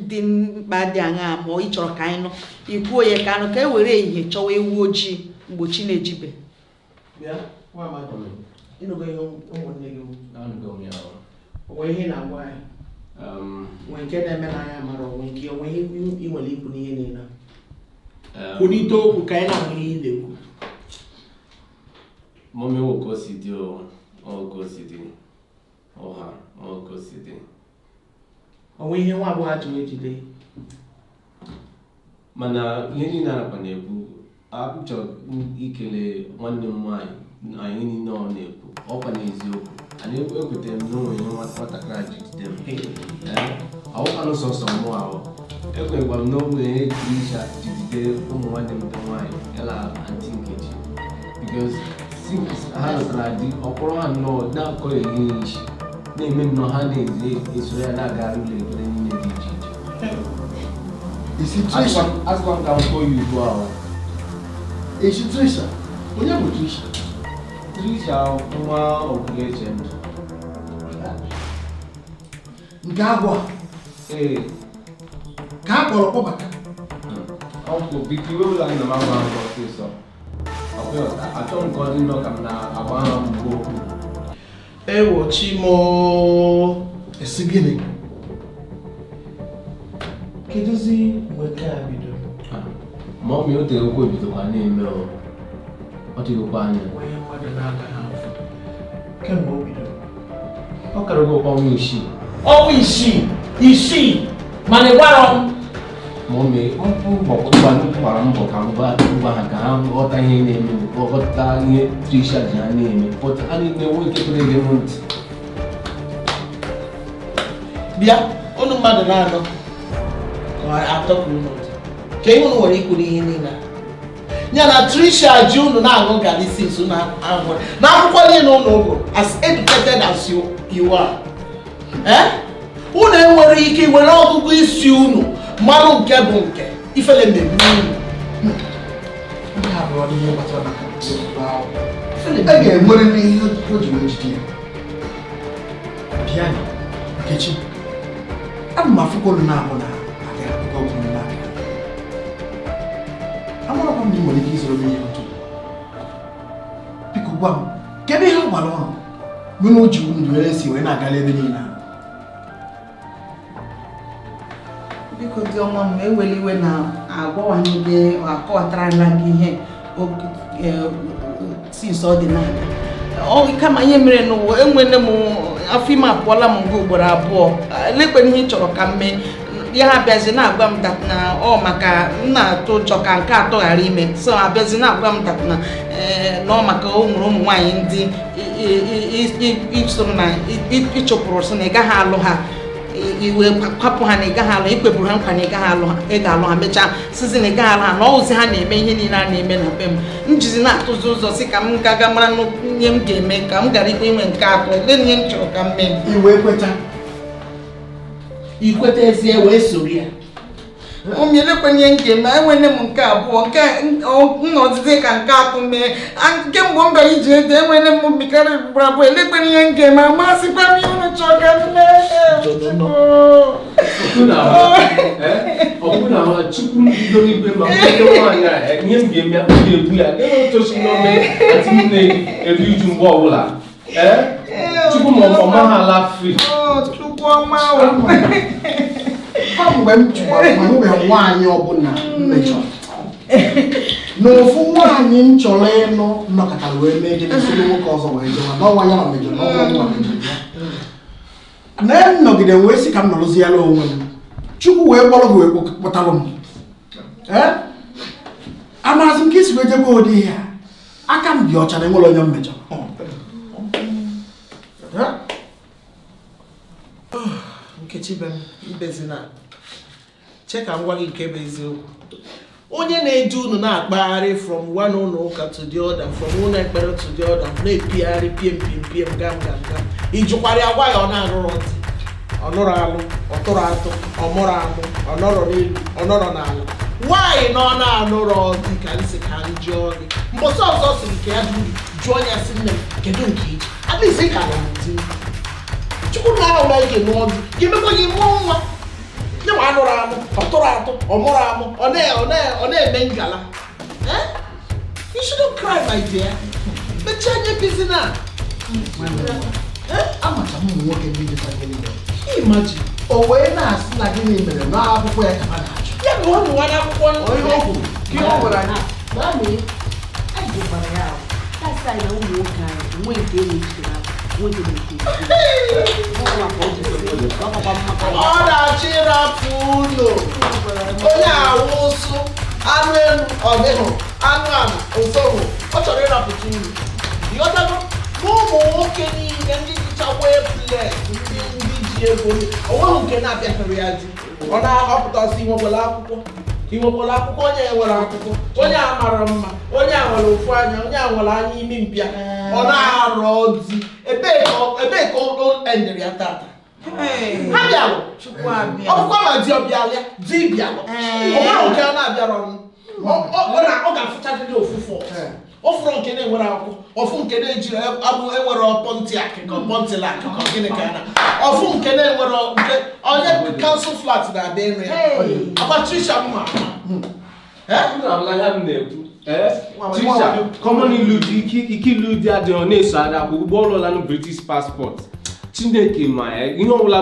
dị mkpa dị aṅaa ma ị chọrọ ka anyị nụ ikwuo ya ka anụ ka e were ehihie chọwa ewu ojii mgbe chi na-ejibe. Onwe nke na-eme n'anya mara onwe nke onwe ihe ị nwere ikwu n'ihe niile. Kwulite okwu ka anyị na-ahụ ihe ị na-ekwu. Mọmi wo ka o si dị o ka o si dị ọha o ka o si dị. Onwe ihe nwa agbọghọ ji wee jide. Mana ihe niile a nakwa na-ekwu m chọrọ ikele nwanne m nwaanyị na ihe niile ọ na-ekwu ọkwa n'eziokwu. Anyị ekwutere m na onwe ihe nwatakịrị a ji jide m awụkwanụ sọsọ mụ ahụ ekwerekwa m na onwe ihe Trisha ji jide ụmụ nwanne m ndị nwaanyị ya na Aunty Nkechi because since ha lụtara di ọkpọrọ ha nnọọ na-akọ ehi isi na-eme nnọọ ha na-esoro ya na-agagharị ụlọ ekpere niile dị iche iche. Asịkwa m ka m kpọọ ya ugbu a. Esi Trisha? Onye bụ Trisha? Trisha nwa Okwuleche ndụ. Nke agwọ a? Ee. Ka a kpọrọ kpọbata? Ọnkụ biko iwe ụlọ nna m agba mbọ ọsịsọ. Achọ m ka ọ dị nnọọ ka m na-agba ha mgbe okwu. Ewo Chimo. Esi gịnị? Kedụzi mgbe nke a bidoro? Mọmi o tere okwu ebidokwa na-eme o. Ọ dịghịkwa anya. Onye mmadụ na-agaghị afọ. Kemgbe o bidoro. Ọ karịgo ọnwa isii. Ọnwa isii mana ị gwara m. Mọmi gbara mbọ ka m gwa ha ka ha ghọta ihe na-eme ghọta ihe Trisha ji ha na-eme but ha niile nwe nke kwere ege m ntị. Bịa unu mmadụ na-anọ ka atọ ka unu dị ka ihe unu nwere ikwu n'ihe niile ya na Trisha ji unu na-aṅụ garị since unu ahụ na akwụkwọ niile unu gụrụ as educated as you are. Unu enwere ike were ọgụgụ isi unu mmanụ nke bụ nke ifele mmegbu unu. A ga-enwerịrị ihe o ji wee jide ya. Bịa Nkechi, ana m afụkwa unu na-abụ na aga akụkọ ọgwụ m n'aka. Amarakwa m na ị nwere ike izoro m ihe otu. Biko gwa m, kedu ihe ọ gwara ụnụ mụ na o ji unu were si wee na-agala ebe niile ahụ? Biko dị ọnwa m ewela iwe na agwawanye gị akọwatarala gị ihe since ọ dị n'aka. Kama ihe mere n'ụwa enwere m afọ ime apụọla m nga ugboro abụọ elekwere ihe ị chọrọ ka m mee ya ha abịazi na-agwa m dat na ọ maka m na-atụ ụjọ ka nke atọ ghara ime so abịazi na-agwa m dat na na ọ maka o nwere ụmụ nwaanyị ndị isoro na ịchụpụrụ sị na ị gaghị alụ ha iwe kwapụ ha na ị gaghị alụ ikpeburu ha nkwa na ị gaghị alụ ha ị ga-alụ ha mechaa sizi na ị gaghị alụ ha na ọwụzi ha na-eme ihe niile a na-eme na be m m jizi na-atụzi ụzọ si ka m gaga mara ihe m ga-eme ka m gara ikpe inwe nke atọ lee ihe m chọrọ ka m mee. Iwe kweta ikweta ezie wee soro ya. Ụmụelekwenye nke m enwere m nke abụọ nke nnọdịdị ka nke atọ mee kemgbe m bịara iji ede enwere m mikarị ugboro abụọ elekwenye ihe nke m amasịkwa m ihe unu chọrọ ka m mee. Ọ bụrụ na Chukwu bidoro igwe ma ndị nwaanyị a ihe m ga-eme m ga-egbu ya otochi n'ome ati m na-eru uju mgbe ọbụla. Chukwu ma ọ ma ha ala free. Chukwu ọma o. Kamgbe m chụgbara m ahụbeghị nwaanyị ọbụla m mejọrọ. Na ofu nwaanyị m chọrọ ịnụ nọkọtara wee mee gịnị soro nwoke ọzọ wee jewa n'ọnwa ya na mejọrọ n'ọnwa nwa mejọrọ ya. Na m nọgide wee sị ka m nọrọziara onwe m. Chukwu wee kpọrọ gị wee kpọtalụ m. Ee? Amarazị m ka isi wee jekwa ụdị ihe a. Aka m dị ọcha na enwere onye m mejọrọ. Nkechi be m ibezina che ka m gwa gị nke bụ eziokwu. Onye na-edu unu na-akpagharị from one ụlọ ụka to the other, from ụlọ ekpere to the other, na-epigharị piem piem piem gam gam gam, ijụkwara ya gwa ya ọ na-arụrọ ntị, ọ nụrụ alụ, ọ tụrụ atụ, ọ mụrụ amụ, ọ nọrọ n'elu, ọ nọrọ n'ala. Nwaanyị na ọ na-anụrọ dị ka nsị ka m jụọ gị mbọsị ọzọ sịrị ka ya jụrụ jụọ ya sị nne m kedu nke iji at least ị ka nọ n'di. Chukwu na ahụ na ike nụọ di ga-emekwa gị mụọ nwa. Nye nwa anụrụ anụ, ọ tụrụ atụ, ọ mụrụ amụ, ọ na-eme ngala. You shouldn't cry, my dear. Mechie anya bizi na. Amacha m ụmụ nwoke ndị dịcha gịnị mere. Imagine. O wee na-asị na gịnị mere n'akwụkwọ ya ka ha na-achọ. Ya bụ ọ nụwa n'akwụkwọ Ihe o kwuru, ka ihe ọ gwara anyị. Mami, anyị jụkwara ya ahụ. Kasị anyị na ụmụ nwoke anyị enwe nke enwe ike na nwoke na-eke. Ọ na-achọ ịrapụ ụlọ. Onye awụsụ anụ elu ọ dịghị, anụ ala osoghụ. Ọ chọrọ ịrapụta ụlọ. Ịghọtago? Ụmụ nwoke niile ndị dịcha wee ples, ndị ji ego, onweghị nke na-abịaghịrị ya di. Ọ na-ahọpụtasị inwekwala akwụkwọ. Inwekwala akwụkwọ, onye nwere akwụkwọ, onye a mara mma, onye a nwere ofu anya, onye a nwere anya imi mpịa. Ọ na-arọ di. Ebee ka o endere ya tata? Ha bịalụ. Ọ bụkwa ma di ọ bịalịa, di bịalụ. O nwere nke a na-abịara ọnụ. Ọ ga-afụchadịrị ofu ọfụrụ nke na-enwere akwụkwọ, ọfụ nke na-ejiri abụ enwere Pontiac ka Pontiac ka gịnị ka na ọfụ nke na-enwere nke onye kansụl flat na-abịa ịnụ ya. Akwa Trisha mma. Trisha, common ilu dị ike ilu dị adịghị na-eso ada akwụkwọ ụgbọ ọlụla na British passport. Chineke ma ihe ọbụla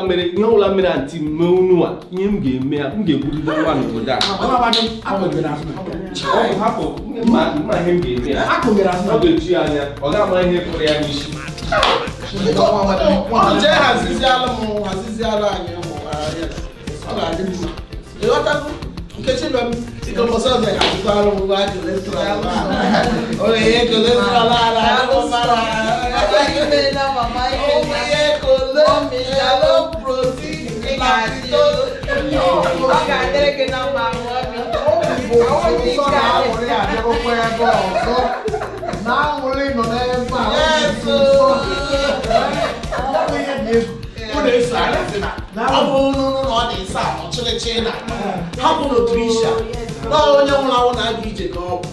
mere anti mee unu a, ihe m ga-eme ya, m ga-egbugide nwa n'obodo a. Hapụ ma ihe m ga-eme ya. Ọ ga-eju ya anya, ọ ga-ama ihe pụrụ ya n'isi. Ọ jee hazizialụ m hazizialụ anyị ụmụ ọ ga-adị mma. Ịghọtago? Nkechi be m ike mbọsị ọzọ ga-azụkwara m ngwa kolesterọl. Onye kolesterọl ala ahụ mara. Onye kolesterọl protein lactose. Ọ ga-adịrị gị na mma mami. Nsọ na-aṅụrị abịarụkwa ebe ọzọ. Na-aṅụrị nọ n'ebe a. Ọ bụ ihe dị egwu. Unu eso anyị na ọ bụ unu na ọ na-esa ahụ chịrịchị na hapụ na Trisha na onye nwụrụ anwụ na-aga ije ka ọ bụ.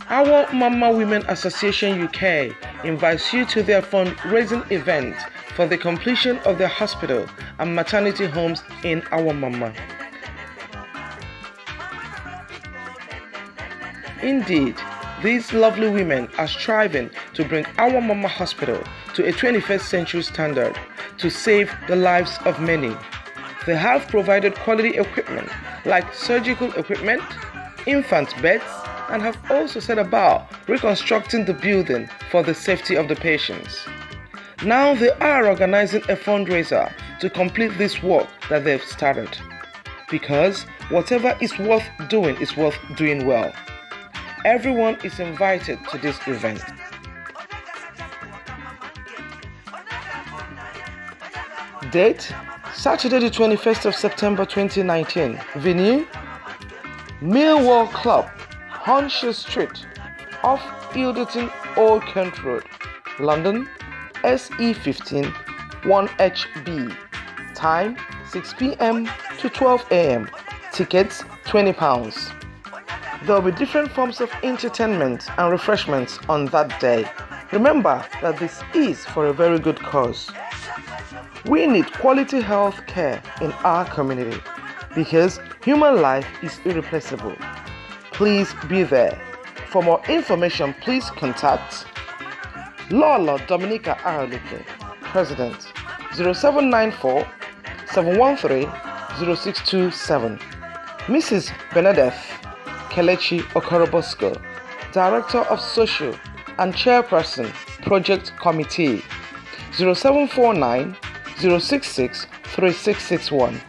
Our Mama Women Association UK invites you to their fundraising event for the completion of their hospital and maternity homes in Our Mama. Indeed, these lovely women are striving to bring Our Mama Hospital to a 21st century standard to save the lives of many. They have provided quality equipment like surgical equipment, infant beds, and have also set about reconstructing the building for the safety of the patients. Now they are organizing a fundraiser to complete this work that they've started. Because whatever is worth doing is worth doing well. Everyone is invited to this event. Date: Saturday the 21st of September 2019. Venue: Millwall Club, Hornshaw Street, off Ilderton Old Kent Road, London, SE15 1HB. Time 6 p.m. to 12 a.m. Tickets £20. There will be different forms of entertainment and refreshments on that day. Remember that this is for a very good cause. We need quality health care in our community because human life is irreplaceable. Please be there. For more information, please contact Lala Dominica Ahaluke, President, 0794 713 0627. Mrs. Benedeth Kelechi Okorobosco, Director of Social and Chairperson, Project Committee, 0749 066 3661.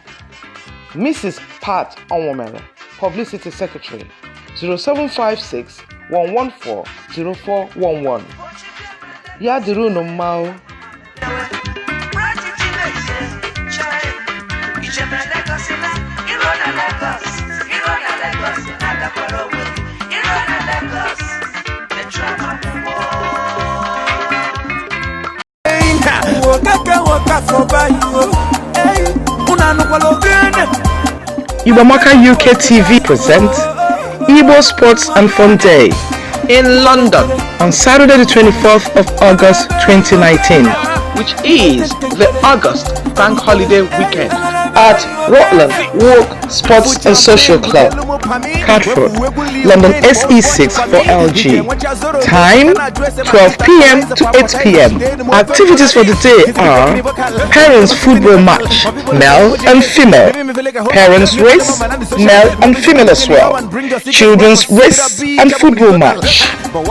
Mrs. Pat Onwomere, Publicity Secretary, 0756 114 0411. Ya dịrị unu mma o. Igbamaka UK TV presents Igbo Sports and Fun Day in London on Saturday the 24th of August 2019, which is the August Bank Holiday weekend at Rutland Walk Sports and Social Club, Catford, London SE6 4LG. Time 12 p.m. to 8 p.m. Activities for the day are parents football match, male and female, parents race, male and female as well, children's race and football match,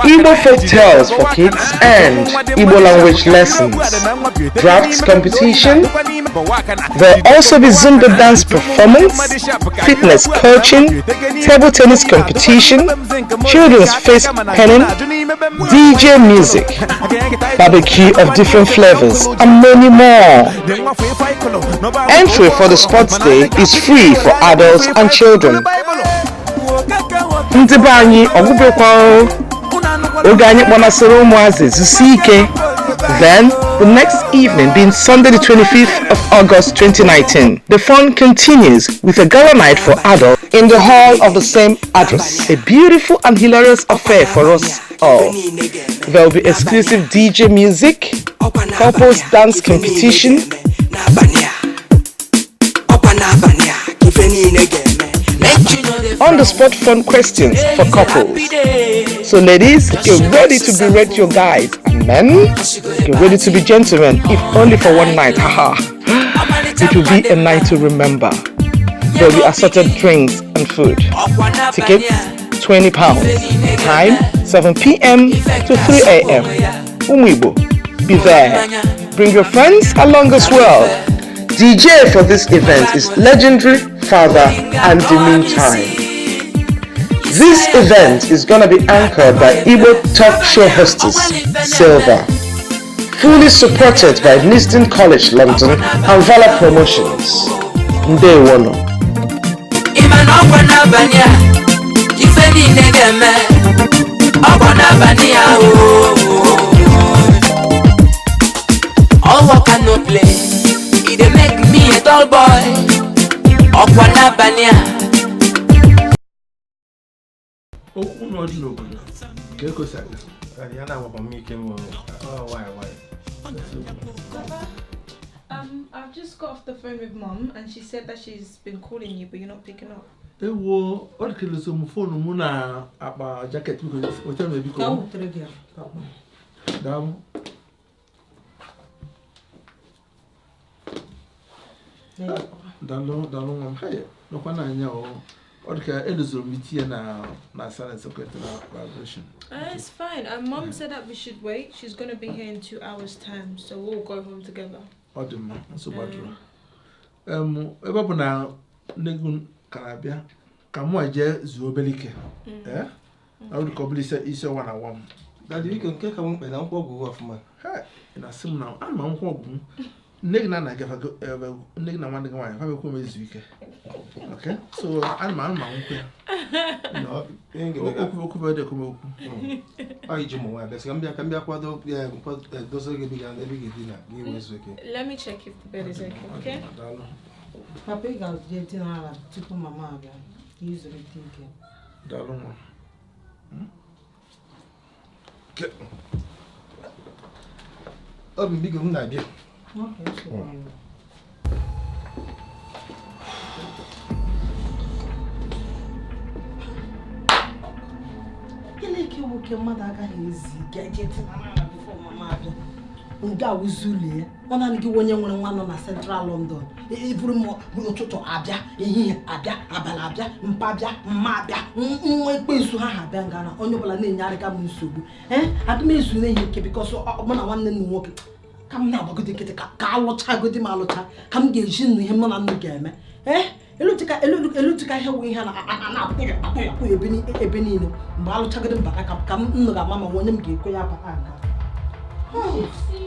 Igbo folk tales for kids and Igbo language lessons, drafts competition. There will also be Zumba dance performance, fitness coaching, table tennis competition, children's face painting, DJ music, barbecue of different flavors, and many more. Entry for the sports day is free for adults and children. Ndị be anyị ọgwụbekwa o. Oge anyị kpọnasịrị ụmụazị zusie ike. Then, the next evening being Sunday the 25th of August 2019, the fun continues with a gala night for adults in the hall of the same address. A beautiful and hilarious affair for us all. There will be exclusive DJ music, couples dance competition, on the spot fun questions for couples. So ladies, get ready to berate your guys, and men, get ready to be gentlemen, if only for one night. Haha. It will be a night to remember. There will be assorted drinks and food. Tickets £20. Time 7 p.m. to 3 a.m. Ụmụ Igbo, be there. Bring your friends along as well. DJ for this event is legendary Father and the Meantime. This event is gonna be anchored by Igbo talk show hostess Silva, fully supported by Neasden College London and Vala Promotions. Ndewono. Ịma na ọkwa n'abalị a ife niile ga-eme ọkwa n'abalị a ooo. All work and no play, e dey make me a dull boy. Ọkwa n'abalị a. Okwu nọ dị n'obodo ka ekosi aga. Ya na-agwakwa m ike m why why. I've just got off the phone with Mum and she said that she's been calling you but you're not picking up. Ewo, ọ dị ka m phone mụ na akpa jacket biko wetara m biko. Ka o wutere gị a, papa. Daalụ. Daalụ daalụ nwa m. Hey, nọkwa n'anya o. Ọ dị ka elozoro m itinye na silence ekwentị na vibration. It's fine. Mum said that we should wait. She's gonna be here in 2 hours' time, so we'll go home together. Ọ dị mma, nsogbu adịrọ. Ebe ọ bụ na nne gị ka na-abịa, ka mụ jee zuo obere ike. Ee? Ọ dị ka ọ bụrụ isi ọwa na awa m. Daddy, biko nke ka m mkpa na nkwụ ọgwụ ọfụma. Hey, ị na-asị m na ana m akwụkwọ ọgwụ m. Nne gị na nna gị nne gị na nwanne gị nwaanyị fa bekwa m ezu ike. Okay? So ana m anwụkwa ya. Okwu okwu bụ okwu okwu. Ọ iji ụmụ nwaanyị bịa sị ka m bịa kwado dozie gị ebe ị ga-edina gị wee zuo ike. Let me check if the bed is okay, okay? Papa, ị ga-eje dina ala tupu mama abịa ka ị zụlite ike. Daalụ nwa. Obi biko m na-abịa. Nwoke mmadụ agaghị ezi ike nga awụzi ụlọ ya ọ naanị gị onye nwere nwa nọ na Central London iburu m ụtụtụ abịa ehihie abịa abalị abịa mpa abịa mma abịa nwa ekpezu ha abịa nga na onye ọbụla na-enyerịga m nsogbu ee adị m ezu na-ehi ike bikọs mụ na nwanne m nwoke ka m na-agbagode nkịtị ka alụchagodi m alụcha ka m ga-eji nnu ihe mụ na nnu ga-eme ee elutika ihe wụ ihe a na-akwụghị akwụghị ebe niile mgbe alụchagodi mbata ka m nnu ga-ama ma onye m ga-ekwe ya bata nga. Did you see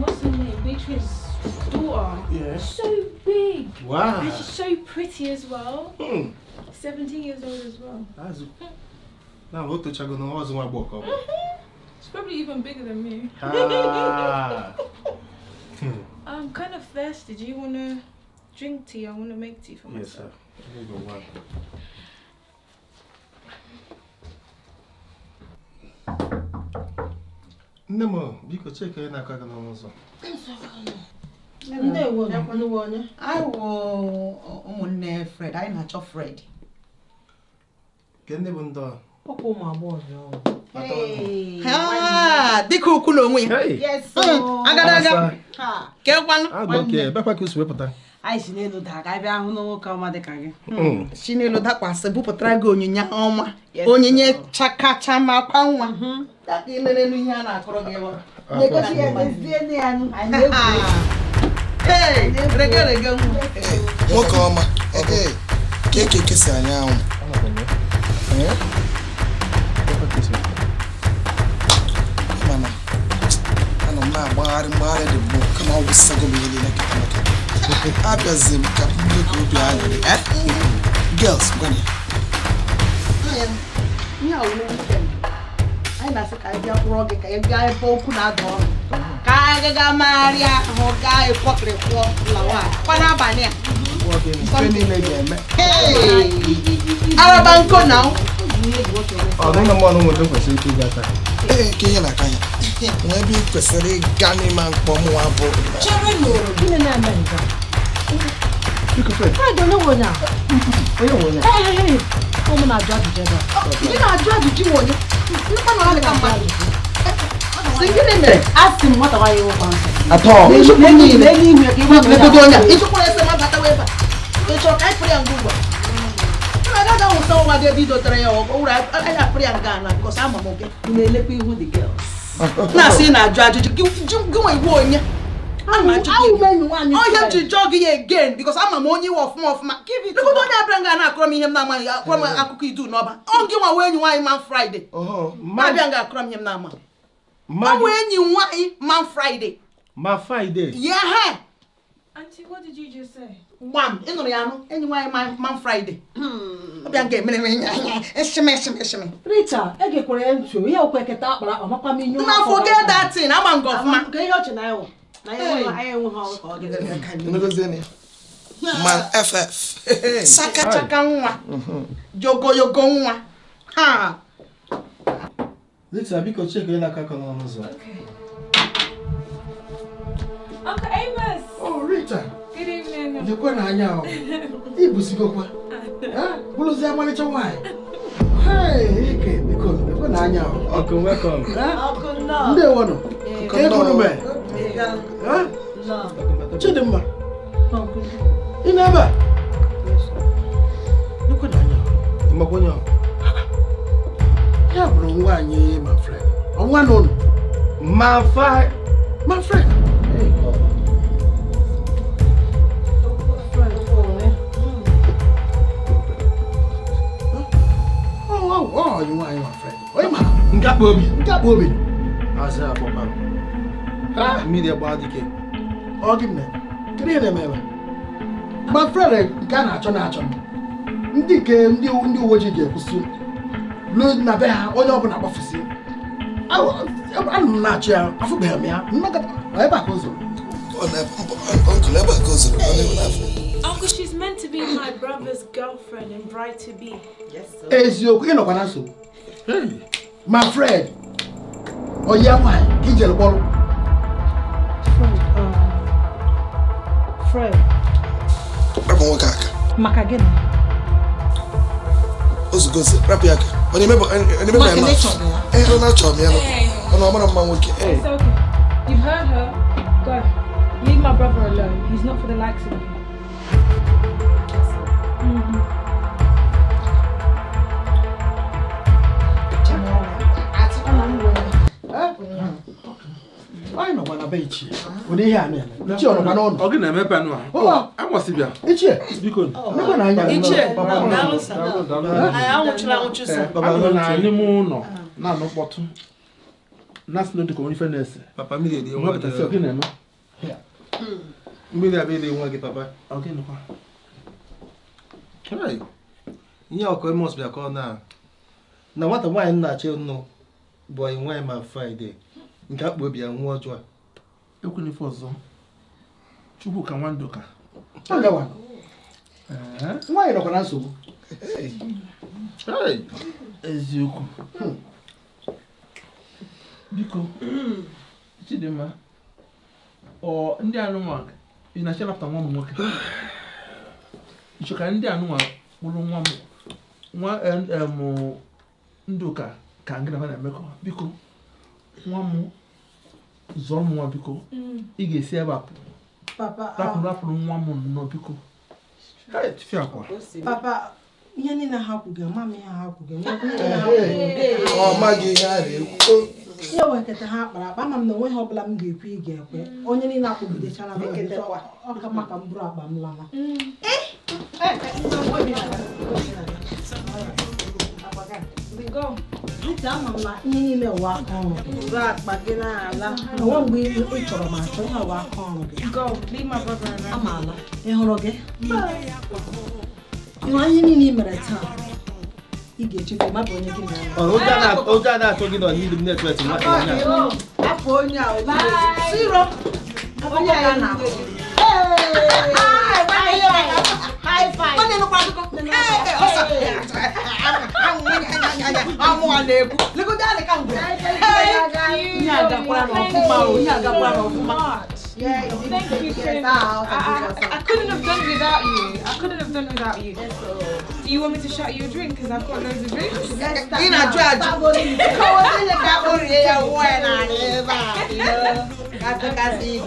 what's her name? Beatrice's daughter. Yes. So big. Wow. And she's so pretty as well. 17 years old as well. That's now what to check on was one book. She's probably even bigger than me. Ah. I'm kind of thirsty. Do you want to drink tea? I want to make tea for myself. Yes, sir. Let me go one. Nne m, biko cheke onye na-akụ aka n'ọnụ ụzọ. Anyị wụ ụmụnne Fred, anyị na-achọ Fred. Ke ndị bụ ndị ọ? Ọkwa ụmụ agbọghọ. Dịka ukwu na onwe ya. Agadaga. Kekwanụ. Ebekwa ka o si wepụta. Anyị si n'elu daa ka anyị bịa hụ nwoke ọma dịka gị. Si n'elu dakwasị bupụtara gị onyinye ọma. Onyinye chakacha makwa nwa. Daka ilelelu ihe a na-akụrụ gị ebe. Nwoke ọma, ka eke kesi anyị anwụ. Mana ana m na-agbagharị mgbagharị dị mbụ kama ọ wụsago m ihe niile kịta maka. Abịazi m ka m mee ka obi aṅụrị. Girls, gwa ya. Anyị na-asị ka anyị bịa kwụrọ gị ka anyị gaa ebe okwu na-ada ọnụ ka anyị gaga magharịa ahụ gaa ịkwọkịrịkwọ lawa kwa n'abalị a. Araba nko na Ee, ka ihe na-aka ya nwee ebe ị kwesịrị ịga n'ime mkpọ mụnwa bụ Ị na-ajụ ajụjụ nwe onye na-asị ị na-ajụ ajụjụ gị nwe iwu onye ọhịa m ji jụọ gị ya again because ama m onye iwe ọfụma ọfụma legodo onye abịara nga na-akọrọ m ihe m na-amaghị akọrọ m akụkọ idu n'ọba ọ gị nwa wee enyi nwaanyị man Friday na-abịa nga akọrọ m ihe m na-ama ọ wee enyi nwaanyị man Friday ma Friday. Yeah. Auntie, what did you just say? Gbam, ị nụrụ ya anụ enyi nwaanyị man Friday ọbịa nga emere m eshime eshime eshime Rita, egekwara ya ntị ihe okwe keta akpara akpa makwa m inyo na forget that thing ama m gị ọfụma nke ihe ọchị na ya wụ Man FF. Chaka nwa. Yogo nwa. Ha. Rita, biko cheke onye na-akụ aka n'ọnụ ụzọ. Uncle Amos. Oh, Rita. Good evening. Lekwa n'anya o. Ibusigokwa. Bụrụzie ọmalịcha nwaanyị. Hey, Ike, biko, lekwa n'anya o. Uncle, welcome. Uncle, no. Ndewo nọ. Ka ego unu mee? Chidimma. Ị nọ ebe a? Lekwa n'anya o. Ịmakwa onye ọ? Ya bụrụ nwaanyị ma Fred. Ọnwa na ụnụ. Ma fa. Ma Fred. Oh, you want my friend. Oi ma. Nke akpa obi. Nke akpa obi. Azị akpọkwa m. Ha, mmiri agba dike. Ọ gị mere. Kedu ihe na-eme ebe? Ma Fred nke a na-achọ na-achọ m. Ndị nke ndị uwe ojii ga-ekwụsị. Ruo na be ha onye ọbụla gbafusi. Anụ m na-achọ ya, afụbeghị m ya. Nnọkọta ebe a ka o zoro. Uncle, ebe a ka o zoro. Ọ na-ewe n'afọ. Uncle, she's meant to be my brother's girlfriend and bride to be. Yes, sir. Eziokwu, ị nọkwa na nsogbu. Ma Fred, oyi nwaanyị ka ijere kpọrọ. Fred, Fred. Rapụ nwoke aka. Maka gịnị? Ozugozi, rapụ ya aka. Ọ na-emebe ya Maka na na ị chọrọ ya. Ee, ọ na-achọ m ya nụ. Ọ na ọ mara mma nwoke. Ee. It's okay. You've heard her. Go. Leave my brother alone. He's not for the likes of you. Anyị nọkwa na be ichie. Ụdị ihe a na-eme. Ichie ọ nọkwa n'ụlọ? Ọ gị na-emepe anụ a? Ụlọ. Agbọsị bịa. Ichie. Biko. Nekwa na anya. Ichie, Papa, daalụ sir. Anyị anwụchila anwụchu sir. Anọ na n'ime ụlọ na-anụ mkpọtụ. Na-asị na ọ dị ka onye ife na-ese. Papa, mmiri eri nwa Nwepụta sị, ọ gị na-eme? Mmiri abịa eri nwa gị, papa. Ọ gị nụkwa. Hey, ihe ọkụ Amos bịa kọọ na na nwata nwaanyị m na-achọ nụ bụ ọyị nwaanyị ma Fraịde nke akpụ obi ya nwa ọjọọ a. Ekwuna ife ọzọ. Chukwuka Nwanduka. Ọ gawa. Nwaanyị nọkwa na nsogbu. Eziokwu. Biko, Chidimma, ọ ndị anụnwa ị na-achọ ịnapụta nwa m nwoke? Nchọ ka ndị anụnwa kpụrụ nwa m nwa em Ndụka ka ngị na ha na-emekọ. Biko, nwa m zụọ m nwa biko. Ị ga-esi ebe a pụ. Papa, Rapụrụ rapụrụ nwa m nnọọ biko. Hey, tụfịa akwa. Papa, ihe niile ha kwuge, ama m ihe ha kwuge. Ọ maghị ihe a na-ekwu. Ihe weketa ha kpara akpa, ama m na onweghị ọbụla m ga-ekwu ị ga-ekwe. Onye niile akwụgidechara m ọ ka mma ka m buru akpa m lala. Go. Uche, ama m na ihe niile wụ aka ọrụ gị. Buru akpa gị na-ala. Onwe mgbe ị chọrọ m achọ, ihe wụ aka ọrụ gị. Go. Leave my brother alone. Amaala. Ị hụrụ gị? Ị hụrụ ihe niile ị mere taa? Ị ga-echefu ma bụ onye gị na ya. Ọ, ụjọ a na-atụ gị nọ n'ilu m na-etu nwata onye a. Afọ onye a siro. Onye a na-akpọ. Ihe agakwara n'ọfụma o, ihe agakwara n'ọfụma. Thank you so much. I couldn't have done without you. I couldn't have done without you. Do you want me to shout you a drink? Because I've got loads of drinks. Ị na-ajụ ajụ. Ka ya wụọ ya n'ala ebe a.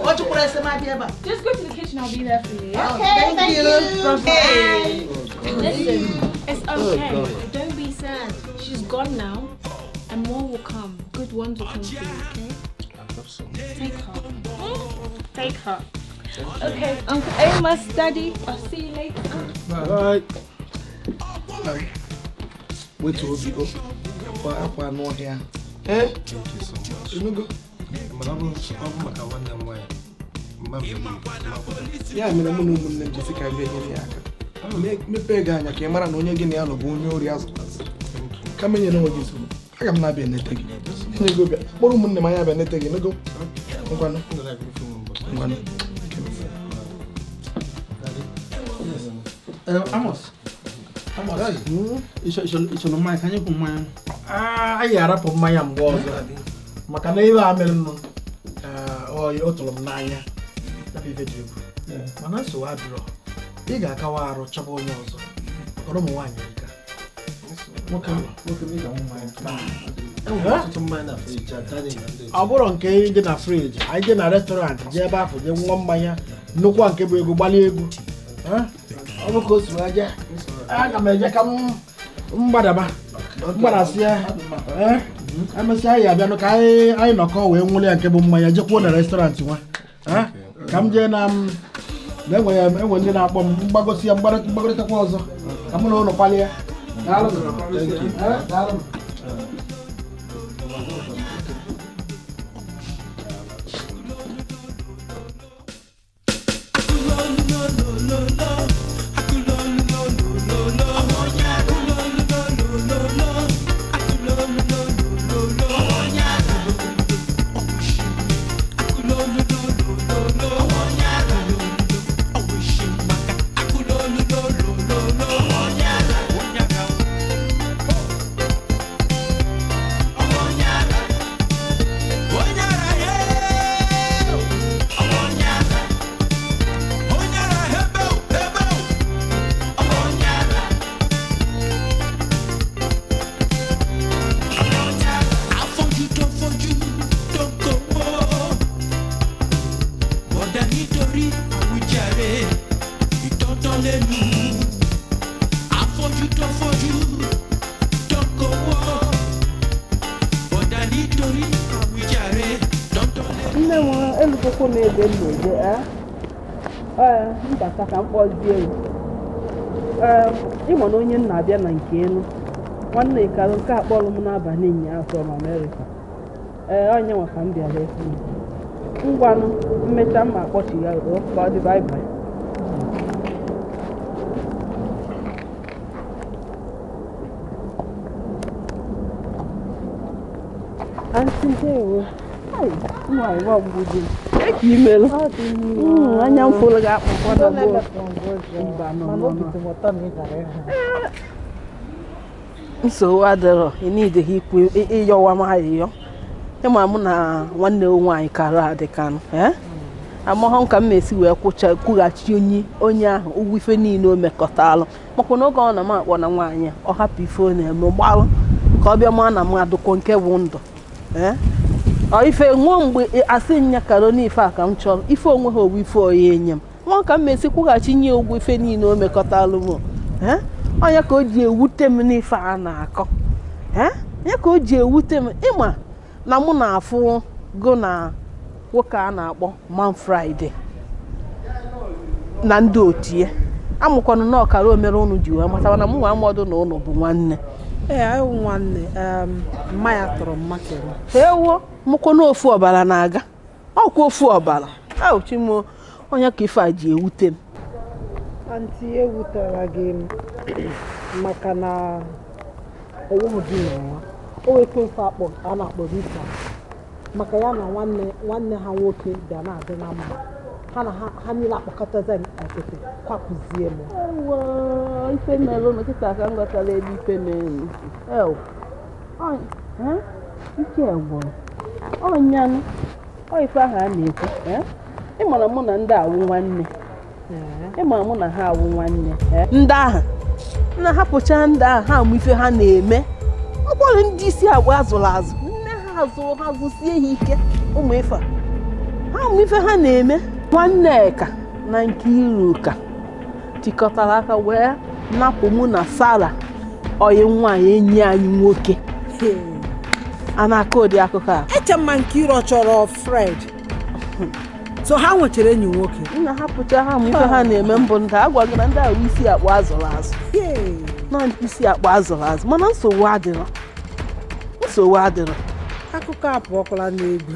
Ọ chụkwara ese m abịa ebe a. Just go to the kitchen. I'll be there for you. Okay, thank you. Bye. Listen, it's okay. Don't be sad. She's gone now, and more will come. Good ones will come for you. Okay? I hope so. Take her. Take her. Okay, Uncle Amos, Daddy, I'll see you later. Bye. Bye. Wetuo obi o. Akwa akwa anụ ọhịa. Ee? Thank you so much. Ịnụgo? Mana ọ bụ maka nwanne m nwaanyị. Mma m biri. Ya mere mụ na ụmụnne m ji sị ka anyị bịa nyere ya aka. Mepee gị anya ka ị mara na onye gị na ya nọ bụ onye ori azụrụ azụ. Kama enyere onwe gị nsogbu. Aga m na-abịa enete gị. Enye gị obi. Kpọrọ ụmụnne m anya abịa enete gị. Ịnụgo? Ngwanụ. Ngwanụ. Amos. Amos. Ị chọrọ mmanya ka anyị kwụ mmanya? Anyị arapụ mmanya mgbe ọzọ. Maka na ihe a mere nụ, ọ tụrụ m n'anya. Ya bụ ife dị egwu. Mana nsogbu adịrọ. Ị ga-akawa arụ chọba onye ọzọ. Maka na ụmụ nwaanyị erika. Nwoke m ị ga-aṅụ mmanya. Enwere ọtụtụ mmanya na friji, Daniel na ndị Ọ bụrụ nke dị na friji, anyị jee na restọrantị jee ebe afọ jee ṅụọ mmanya nnukwu nke bụ ego gbalie egwu. Ọ bụ ka o si wee jee. Aga m eje ka m mgbadaba mgbadasịa. Emesịa anyị abịanụ ka anyị nọkọ wee nwụrụ ya nke bụ mmanya jekwuo na restọrantị nwa. Ka m jee na m enwe ndị na-akpọ m mgbagosi ya mgbagorịtakwa ọzọ ka mụ na ụlọ kwalie. Daalụ. Daalụ. Ejekwu m ebe m na-eje ee mbata ka m kpọzie m. Ee, ịma na onye m na-abịa na nke elu nwanne Kalu nke a kpọrọ m n'abalị ụnyaahụ from America. Ee, onye nwa ka m bịara efu. Ngwanụ, mmecha mma akpọchi ya o ka ọ dị. Bye bye. Aunty, ndewo. Nwaanyị nwa mgbu di m. Eke imelụ. Anya m fụrụ gị akpụkpọ na gboo. Mba, nọ, nọ, nọ. Nsogbu adịrọ, ị nideghị ikwu ịyọwa m ayịyọ. Ịma mụ na nwanne m nwaanyị kara adịkanụ. Amahọ m ka m esi wee kwụghachi onye ahụ ụgwọ ife niile o mekọtalụ. Makwa na oge ọ na m akpọ na nwaanyị ọ hapụ ife ọ na-eme gbalụ ka ọ bịa maa na m adụkọ nke bụ ndụ. Ọ ife nwụọ mgbe asị nya karo n'ife a ka m chọrọ ife onwe ha owu ife oye enye m nwa ka m esi kwụghachi nye ụgwọ ife niile o mekọtalụ m. Onye ka o ji ewute m n'ife a na-akọ, onye ka o ji ewute m ịma na mụ na-afụ go na nwoke a na-akpọ Man Friday na ndị otu ya amụkwanụ na ọkara omere ụnụ ji wee mata mana mụ nwa amọdụ na ụnụ bụ nwanne. Ee, anyị nwanne. Mma ya tọrọ mma kere. Ewo, mụkwa ofu ọbara na-aga ọkwa ofu ọbara auchimo onye ka ife a ji ewute m. Aunty, ewutara gị maka na ọwụghị gị na nwa o weta ofe akpọ a na-akpọ Rita maka ya na nwanne ha nwoke bịa na-adị na mma ha na ha niile akpọkọtazi okete kwapụzie m. Ewo, ife mere ụnụ kịta ka m ghọtara ebe ife mere. Ewo, ike gwụrụ ọnyanụ ọ ife ahụ a na-ekwu. Ịmara mụ na ndị awụ nwanne, ịmara mụ na ha awụ nwanne. Ndị ahụ na-ahapụcha ndị ahụ ha amụ ife ha na-eme. Ọ bụrụ ndị isi agwa azụrụ azụ nne ha azụrụ ha zụsie ha ike ụmụ ife ha amụ ife ha na-eme. Nwanneka na Nkiruka tikọtara aka wee napụ mụ na Sara oyi nwaanyị enyi anyị nwoke. A na-akọ ụdị akụkọ a. Eche mma Nkiru chọrọ Fred, so ha nwechara enyi nwoke. Nna hapụcha ha mụ ife ha na-eme mbụ ndị agwa gị na ndị ahụ isi akpụ azụrụ azụ na isi akpụ azụrụ azụ mana nsogbu adịrọ, nsogbu adịrọ. Akụkọ a pụọkwala n'egwu.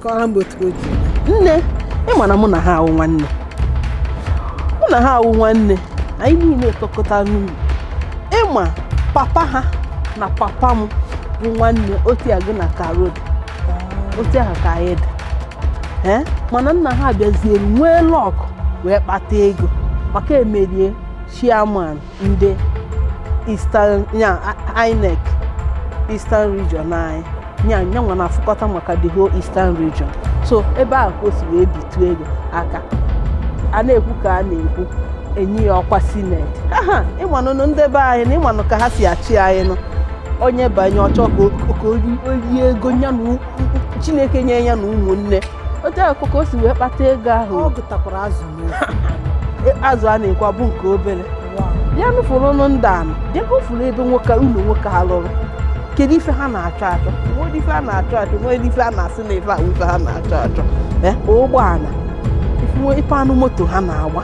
Kọrọ m otu o ji. Nne, ị ma na mụ na ha awụ nwanne, mụ na ha awụ nwanne, anyị niile etokọta n'ụlọ. Ịma papa ha na papa m bụ nwanne otu agụ na Karodi, otu ahụ ka anyị dị. Mana nna ha bịaziere nwee lọk wee kpata ego maka emerie chairman ndị Eastern INEC Eastern Region anyị nya nyanwa na-afụkọta maka the whole Eastern Region. So ebe ahụ ka o si wee bitu ego aka a na-ekwu ka a na-ekwu enye ya ọkwa sineti. Aha, ịmanụ ndị be anyị na ịmanụ ka ha si achị anyị nụ onye banye ọchọ ka o rie ego ya na Chineke nye ya na ụmụnne. Otu akụkọ ka o si wee kpata ego ahụ. Ọ gụtakwara azụ n'ofe. Azụ a na-ekwu bụ nke obere. Ya nụfụrụ ụnụ ndị anụ bịa fụrụ ebe nwoke ụlọ nwoke ha lụrụ. Kedu ife ha na-achọ achọ? Nwere ife a na-achọ achọ, nwere ife a na-asị na ife ahụ ife ha na-achọ achọ. Ụgbọala ife anụ moto ha na-agba.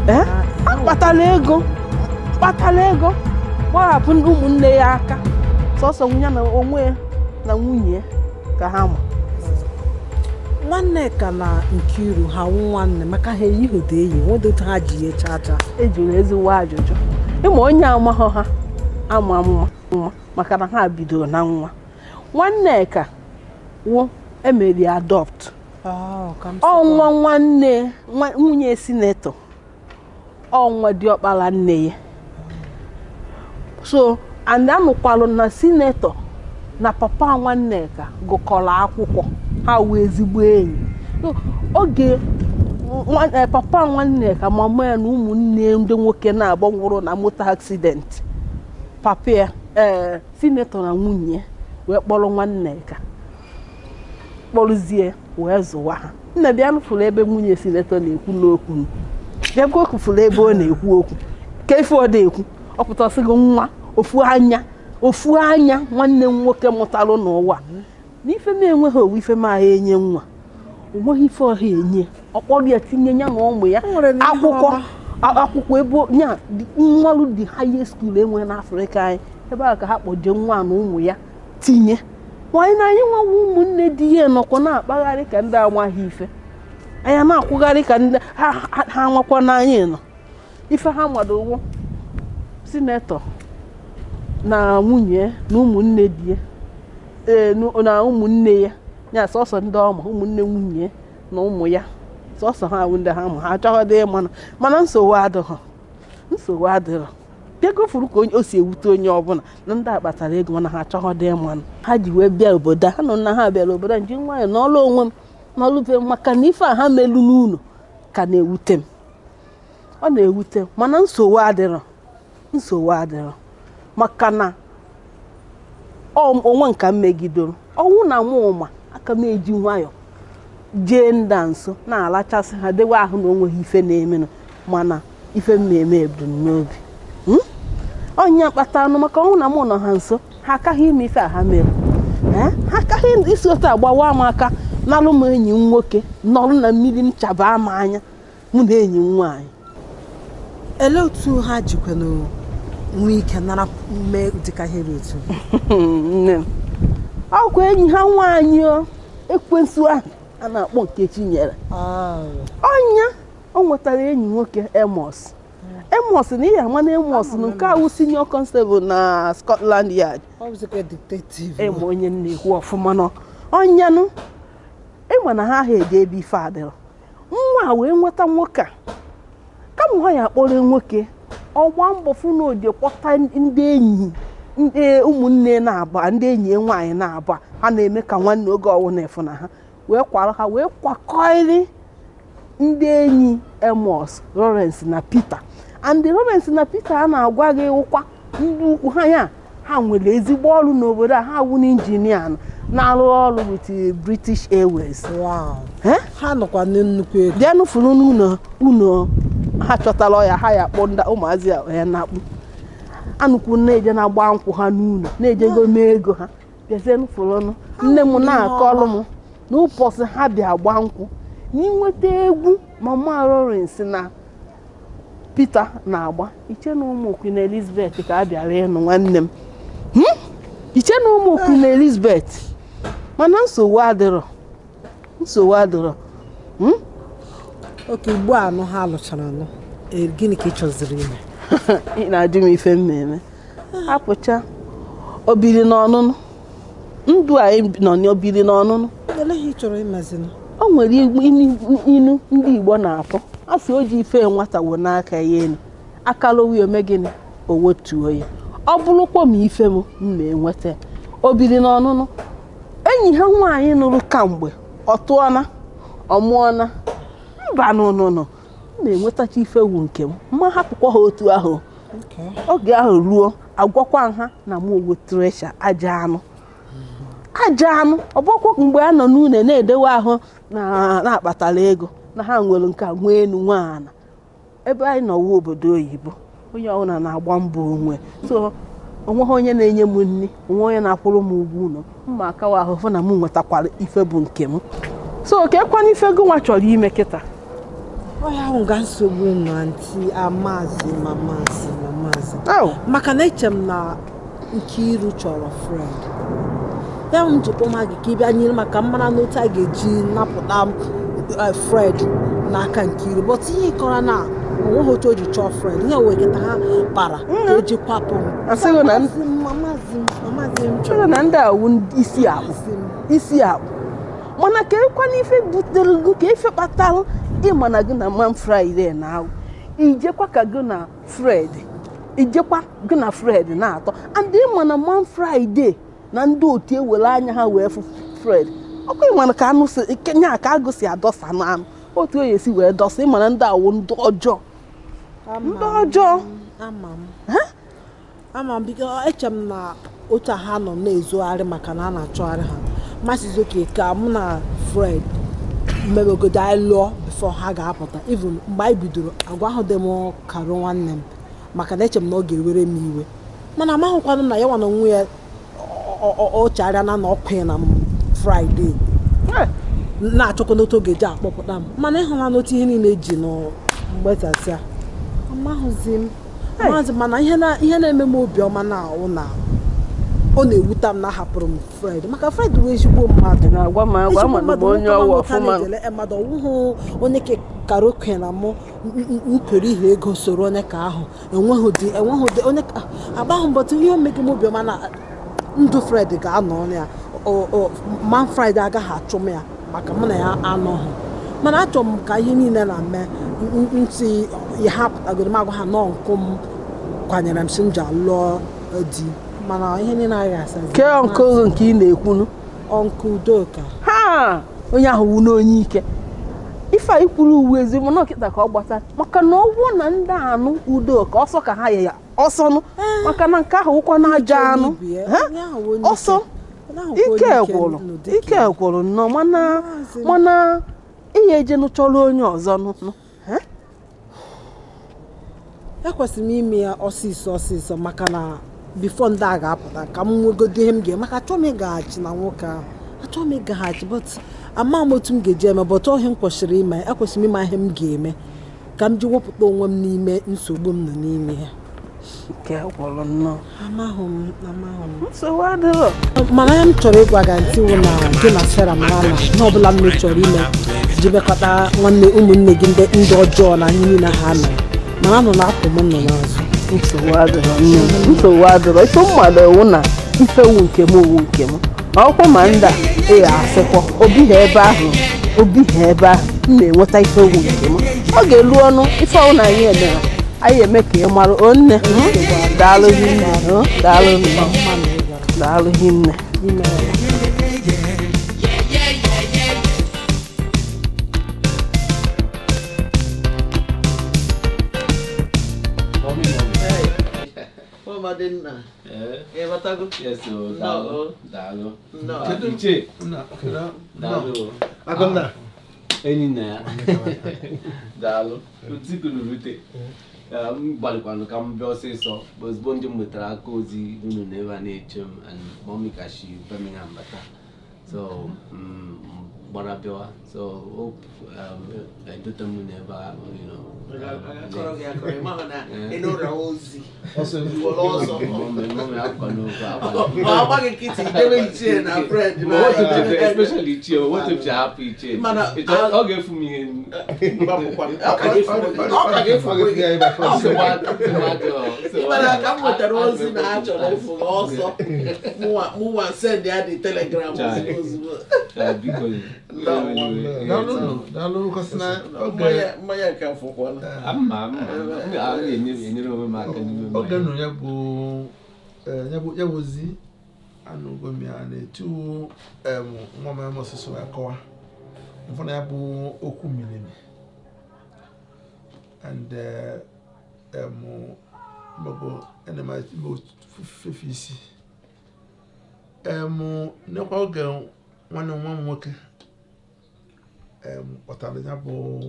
Ha kpatara ego, kpatara ego gbahapụ ụmụnne ya aka sọsọ ya na onwe na nwunye ka ha ma. Nwanneka na Nkiru ha wụ nwanne maka ha eyighị eyi nwedo otu ha ji ya chaa chaa. Ejuru ezigbo ajụjụ. Ịma onye amahọ ha ama mma nwa maka na ha bidoro na nwa. Nwanneka wụ emeri adopt. Ọnwa nwanne nwunye sinetọ, ọnwa diọkpara nne ya. So and anụkwalụ na sinetọ na papa Nwanneka gụkọrọ akwụkwọ ha wee ezigbo enyi. Oge papa Nwanneka mama ya na ụmụnne ndị nwoke na-agba nwụrụ na moto accident, papa ya sinetọ na nwunye wee kpọrọ Nwanneka kpọrụzie wee zụwa ha. Nna bịa nụfụrụ ebe nwunye sinetọ na-ekwu n'okwu, bịa kwufụrụ ebe ọ na-ekwu okwu ka ife ọ na-ekwu ọ pụtasịgo nwa ofu anya ofu anya nwanne m nwoke mụtalụ n'ụwa n'ife m enweghị owu ife m ahụ enye nwa. Onweghị ife ọha enye ọkpọrọ ya tinye ya na ụmụ ya akwụkwọ akwụkwọ ebe nya nwalu dị highest school enwe n'Afrịka anyị ebe a ka ha kpọje nwa na ụmụ ya tinye nwaanyị na anyị nwawa ụmụnne di ya nọkwa na-akpagharị ka ndị amaghị ife anyị na-akwụgharị ka ndị ha nwakwa n'anyị nọ ife ha madowo sinetọ na nwunye na ụmụnne di ya na ụmụnne ya ya sọsọ ndị ọma ụmụnne nwunye na ụmụ ya sọsọ ha awụ ndị ha ma ha achọghọdị ịmana mana nsogbu adịghọ nsogbu adịrọ bịagofuru ka o si ewute onye ọbụla na ndị akpatara ego mana ha achọghọdị ịmanụ ha ji wee bịa obodo ha nọ na ha bịara obodo nji nwaanyị n'ọlụ onwe m n'ọlụbe m maka na ife a ha melu n'ụlọ ka na-ewute m ọ na-ewute m mana nsogbu adịrọ nsogbu adịrọ maka na onwe nka m megidoro ọnwụ na nwa ụma aka m eji nwayọọ jee nda nso na-alachasị ha dewe ahụ na onweghị ife na-emenụ mana ife m na-eme ebu m n'obi ọnya kpata anụ maka ọnwụ na mụ nọ ha nso ha akaghị ime ife a ha mere ha akaghị isi otu agbawa m aka nalụ m enyi m nwoke nọrụ na mmiri m chaba m anya mụ na enyi m nwaanyị. Elee otu ha jikwanụ nwee ike nara mee dịka ihe dị otu? Nne m ọkwa enyi ha nwaanyị o ekwensu ahụ a na-akpọ Nkechi nyere ọnya o nwetara enyi nwoke Amos Amos na ihe ama na Amos na nke awụ senior constable na Scotland Yard ema onye na-ekwu ọfụma nọ ọnyanụ ịma na ha ahụ eje ebe ife adịrọ nwa wee nweta nwoke a kama ha ya akpọrọ nwoke ọgba mbọ fụ na oje kpọta ndị enyi ndị ụmụnne na-aba ndị enyi nwaanyị na-aba ha na-eme ka nwanne oge ọwụ na-efu na ha wee kwara ha wee kwakọrị ndị enyi Amos Lawrence na Peter and Lawrence na Peter a na-agwa gị ụkwa ndị ukwu ha ya ha nwere ezigbo ọrụ n'obodo a ha wụ na injinia na-arụ ọrụ with British Airways. Ha nọkwa nnukwu ego bịa nụfuru n'ụlọ ụlọ ha chọtara ọya ha ya kpọ ndị ụmụazị ya na-akpụ anụkwu na-eje na-agba nkwụ ha n'ụlọ na-ejego mee ego ha bịazie nụfụrụnụ nne m na-akọlụ m n'ụbọchị ha bịa gba nkwụ n'inweta egwu mama Lawrence na Peter na-agba iche na ụmụ Queen Elizabeth ka a bịara ịnụ nwanne m iche na ụmụ Queen Elizabeth mana nsogbu adịrọ nsogbu adịrọ. Oke ugbu a anụ ha lụchara anụ gịnị ka ị chọziri ime? Ị na-ajụ m ife m na-eme apụcha obiri n'ọnụnụ ndụ a nọ n'obiri n'ọnụnụ o nwere inu ndị Igbo na-atụ a sị o ji ife nwata wo n'aka ya elu akalowi ome gịnị o wetuo ya ọ bụrụkwa m ife m ma enweta obiri n'ọnụnụ enyi ha nwaanyị nụrụ kamgbe ọ tụọna ọ mụọna mba nụnụnụ m na-enwetacha ife wu nke m ma hapụkwa ha otu ahụ oge ahụ ruo agwakwa ha na m wetresha aja anụ aja anụ ọ bụkwa mgbe a nọ n'ụlọ na-edewe ahụ na-akpatara ego na ha nwere nke nwee enu nwaana ebe anyị nọwa obodo oyibo onye ọbụla na-agba mbọ onwe so onweghị onye na-enye m nri onwe onye na-akwụrụ m ụgwọ ụlọ mma akawa ahụ fụ na m nwetakwara ife bụ nke m so ka ekwana ife gị nwa chọrọ ime kịta. Ọ ya ahụ ga nsogbu na ntị amazi mamazi mamazi maka na eche m na Nkiru chọrọ Fred ya m jikpọ ma gị ka ị bịa nyere maka mara n'otu a ga-eji napụta Fred n'aka Nkiru but ihe kọrọ na onweghị otu o ji chọọ Fred ihe wee kịta ha kpara ka eji kwapụ m na ndị awụ isi akpụ isi akpụ mana ka ekwana ife butere gị ka ife kpatara ịma na gị na man Friday na-awụ ijekwa ka gị na Fred ijekwa gị na Fred na-atọ and ịma na man Friday na ndị otu ewere anya ha wee fụ Fred ọkwa ịma ka anụ si nya ka agụ si adọsa n'anụ otu o esi wee dọsa ịma na ndị awụ ndị ọjọọ ndị ọjọọ. Ama m biko eche m na otu a ha nọ na-ezogharị maka na a na-achọgharị ha masịzi oke ka mụ na Fred mmebegodo anyị lụọ before ha ga-apụta even mgbe anyị bidoro agwa ahụ dị m karụ nwanne m maka na eche m na ọ ga-ewere m iwe mana amaghịkwanụ m na ya nwa na onwe ya ọ chegharịa na ọkụ ya na Friday. Na-achọkwa n'otu oge ji akpọpụta m mana ịhụla n'otu ihe niile eji nọ mgbesasịa amahụzi m amaghịzi m mana ihe na-eme m obiọma na-awụ na ọ na-ewute m na ahapụrụ m Fred maka Fred wee ezigbo mmadụ mmadụ ọwụhụ onye kara okenye na mụ mpere ihe ego soro onye ka ahụ enweghị onye agbahụ mbọtụ ihe omege m obiọma na ndụ Fred ga-anọ ya man Fred agaghị achụ m ya maka mụ na ya anọghị mana achọrọ m ka ihe niile na-eme ntị ya ha pụtagoro m agwa ha nọọ nkụ m kwanyere m si m ji alụọ di mana ihe niile agaghị asazi ke ọnkụl nke ị na-ekwunu ọnkụ Udoka ha onye ahụ wu n'onye ike ife a ikwuru uwe ezigbo na ọkịta ka ọ gbata maka na ọgwụ na ndị anụ Udoka ọsọ ka ha ya ọsọnụ maka na nke ahụ wụkwa na ajọ anụ ọsọ ike gwụrụ nnọọ mana ihe eje nụchọrọ onye ọzọ nụ. Ekwesịrị m ime ya ọsịsọ ọsịsọ maka na bifo ndị a ga-apụta ka m nwegodo ihe m ga-eme maka achọghị m ịgaghachi na nwoke ahụ achọghị m ịgaghachi but ama m otu m ga-eji eme but ọhịa m kwesịrị ime ekwesịrị m ịma ihe m ga-eme ka m ji wepụta onwe m n'ime nsogbu m nọ n'ime ya. Nke gwụrụ nnọọ amaghị m nsogbu adịrọ mana ihe m chọrọ ịgwa gị ntị wụ na gị na Sarah mara na ihe ọbụla m chọrọ ime jibekọta nwanne ụmụnne gị ndị ọjọọ na ihe niile ha mere mana nọ na-apụ m nọ n'azụ. Nsogbu adịrọ nne m nsogbu adịrọ ife mmadụ ewu na ife wu nke m owu nke m ọkwụ ma ndị a ị asịkwa obi ha ebe ahụ obi ha ebe ahụ m na-enweta ife wu nke m ọ ga-elu ọnụ ife ọwụ na anyị emere anyị eme ka ị mara o nne daalụ hinne daalụ daalụ hinne. Enyi na ya daalụ otu m gbalịkwanụ ka m bịa ọsịsọ ozugbo ndị m nwetara aka ozi unu na ebe a na-eche m and mommy ka shi Birmingham bata so gbara bịawa so hope edote m n'ebe a you know especially ichie what if hapụ ichie ọ ga-efu m ihe mana ka m nwetara ozi na a chọrọ ịfụ ọsọ mụnwa send ya dị telegram ozugbo. Oge nụ ya bụ ozi anụgo m ya na-etu nwa m ọsịsọ ya kọwa mfụ na ya bụ okwu miri emi and fefe isi nekwa oge nwanne nwa m nwoke kpọtara ya bụ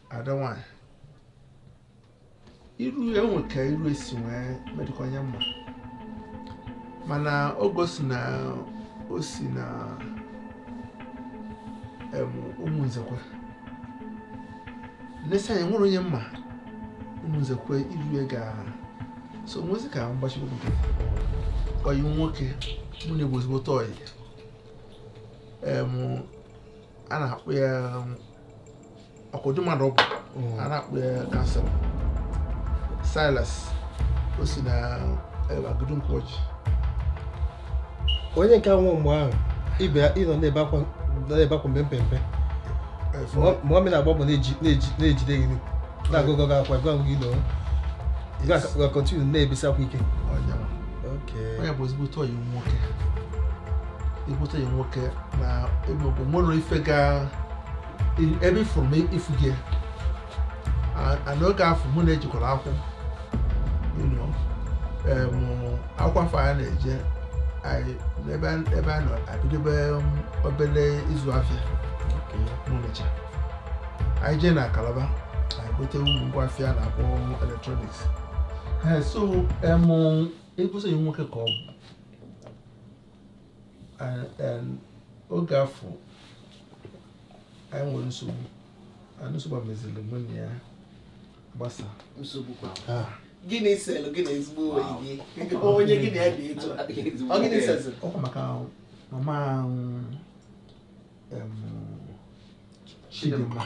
ada nwanyị iru enwe ka iru esi wee medịkwa onye mma mana o gosi na o si na ụmụnzekwe nlesi anya nwere onye mma ụmụnzekwe iru ya ga so nwezi ka mgbachikwu nke ọyị nwoke mụ na egbo ezigbote ọyị a na-akpụ ya ọkụdị mmadụ ọ bụ a na-akpụ ya kansụl Silas o si na Agudu Nkwoji onye nke anwụ mgbe ahụ ibe ịnọ na-ebe akwa mgbe mpempe ma ọ na-agba mbọ na-ejide gị na-agụgụ gị akwa gwa gị nọ ga-akọntinu na-ebesi akwa ike. Onye bụ ezigbote ọyị nwoke ezigbote ọyị nwoke na ebe nwere ife ga ebe ifuru m ifu gị and oge afọ mụ na-ejikwara akwụ akwụkwọ afọ anyị na-eje ebe a nọ abidobe obere ịzụ afịa n'Ọnịcha anyị jee na Calabar anyị gote ụmụ ngwa afịa na-akpọ eletrọniks. So egosi nwoke ka ọ bụ oge afọ Anyị nwere nsogbu. Nsogbu a meziri mụ na ya gbasa. Nsogbu kwa. Gịnị selụ gị na ezigbo enyi gị? Onye gị na ya dị etu a. Ọ gịnị seziri? Ọkwa maka mama Chidimma.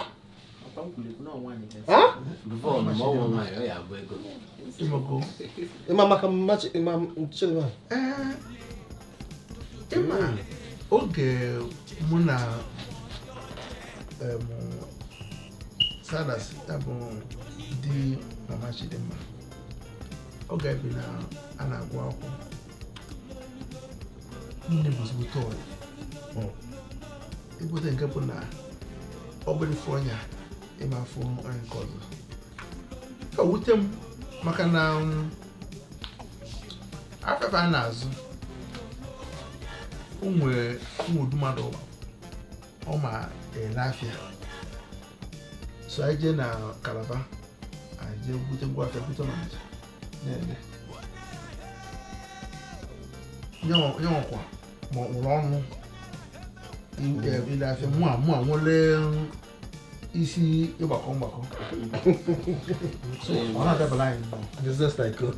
Ịma maka mama Chidimma? Ịma oge mụ na Silas ya bụ di mama Chidimma, oge bi na a na-agụ akwụkwọ, nne bụ ezigbote ọyị. Ezigbote nke bụ na ọ bụrụ ife ọnya ịma afụ onye nke ọzọ. Ọ wute m maka na afefe a na-azụ ụmụ mmadụ ọ ma ele afịa. So anyị jee na Calabar, anyị jee bute ngwa afịa bute n'Ọnịcha na-ele. Ya nwekwa ma ọ nwụrụ ọnụ ile afịa mụ a nwere isi ịgbakọ mgbakọ. So ọ na-adabara anyị nnọọ. Business tycoon.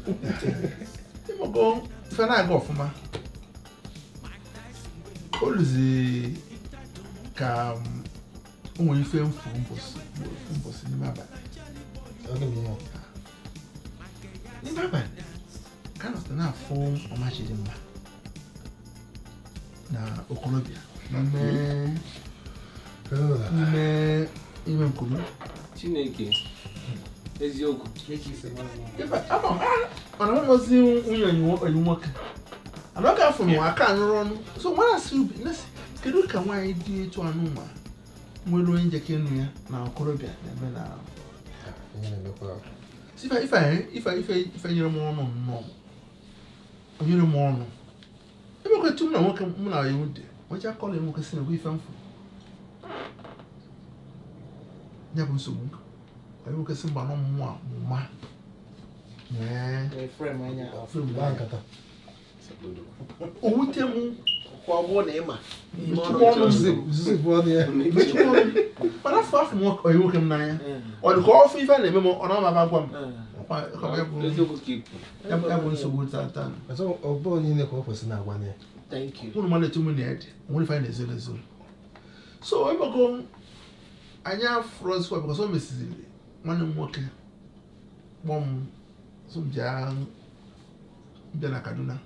Ịmago ife na-aga ọfụma. O luzi ka o nwere ife mfu mbọsị n'ime abalị. N'ime abalị ka nọsị na-afụ mama Chidimma na okorobịa n'ime ime nkuru. Chineke, eziokwu. Mana nwamozi nwunye enyi nwoke. Ana ka afọ m aka anụrụ ọnụ. So nwa asị ubi, kedu ka nwaanyị dị etu anụ ma nwere onye njeke nnu ya na okorobịa na-eme na ife nyere m ọnụ nnọọ. O nyere m ọnụ. Emekwa etu m na nwoke mụ na ya dị, nwecha akọla nwoke si na ife mfu. Ya bụ nsogbu. Onye nwoke si mba nọ mmụọ mụma. O wute m Kwa ọ bụrụ na ị ma. Mana afọ afọ m onye nwoke m n'anya. Ọ dị ka ọfụ ife a na-eme m ọ na-ama agwa m. Ya bụ nsogbu tata. Ọ bụrụ niile ka ọ kwesịrị na-agwa ya. Thank you. Unu mmadụ etu mụ na ya dị, nwere ife anyị na-ezoro ezoro. So emego anyị afụrọzikwa because o mesiziri nwanne m nwoke kpọọ m sị m bịa na Kaduna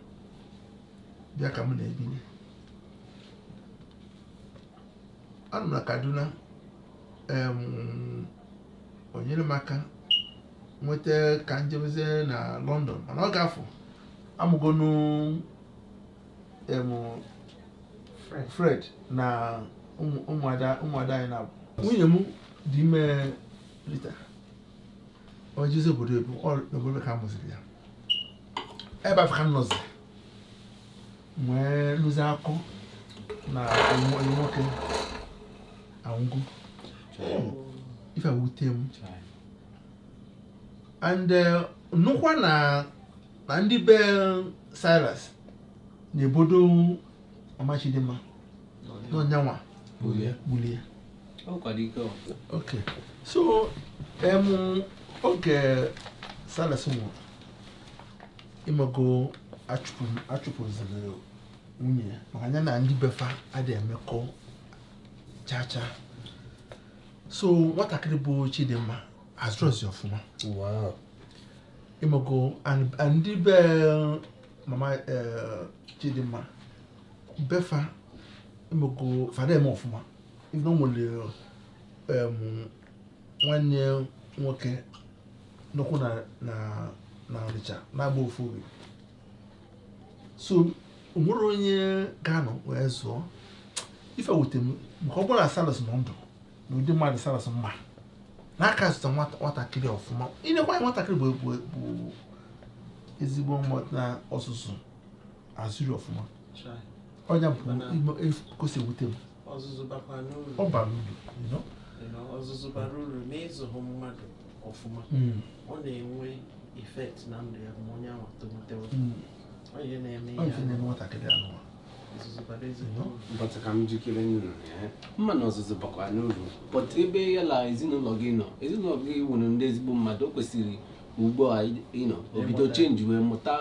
bịa ka m na-ebinye. Anọ m na Kaduna, o nyere m aka nweta ka njebezie na London, mana ọ ga-afụ amụgonu Fred na ụmụada anyị na-abụ. Nwunye m dị ime Rita. Ọ jezi obodo ebu, ọ ka a mụziri ya. Ebe afọ ka m nọzi nwee nụzi akụ na onye nwoke anwụgo. Ife wute m. And nnukwu na ndị be Silas na-ebodo mama Chidimma n'ọnyanwa gbulie. Okay. So oge Silas nwụrụ, ịmago achụpụziri nwunye ya maka anya na ndị befa adịghị emekọ cha cha. So nwatakịrị bụ Chidimma azụrụzi ọfụma. Ịmago and ndị be mama Chidimma befa ịmago fada eme ọfụma. Even nwere nwanne nwoke nọkwu na Ọnịcha na-agba ofu oge. So o nwere onye ga-anọ wee zụọ ife wute m maka ọ bụrụ na Silas nọ ndụ na ụdị mmadụ Silas mma n'aka zụta nwatakịrị ọfụma. Inekwa nwatakịrị bụ ezigbo mmụọ na ọzụzụ azụrụ ọfụma. Ọnya bụ kosi ewute m. Ọzụzụ bakwa n'uru. Ọ bara uru, you know? Ọzụzụ bara uru ma ịzụhụ mmadụ ọfụma. Ọ na-enwe effect na ndụ ya ma onye ahụ tolitewe. Ọ ihe na-eme Ọ ife na-eme nwatakịrị anụwa. But ka m jikere nnu mma na ọzụzụ bakwa n'uru but ebe ya la ezinụlọ gị nọ ezinụlọ gị wụrụ ndị ezigbo mmadụ o kwesịrị ugbu a ịnọ obido chenji wee mụta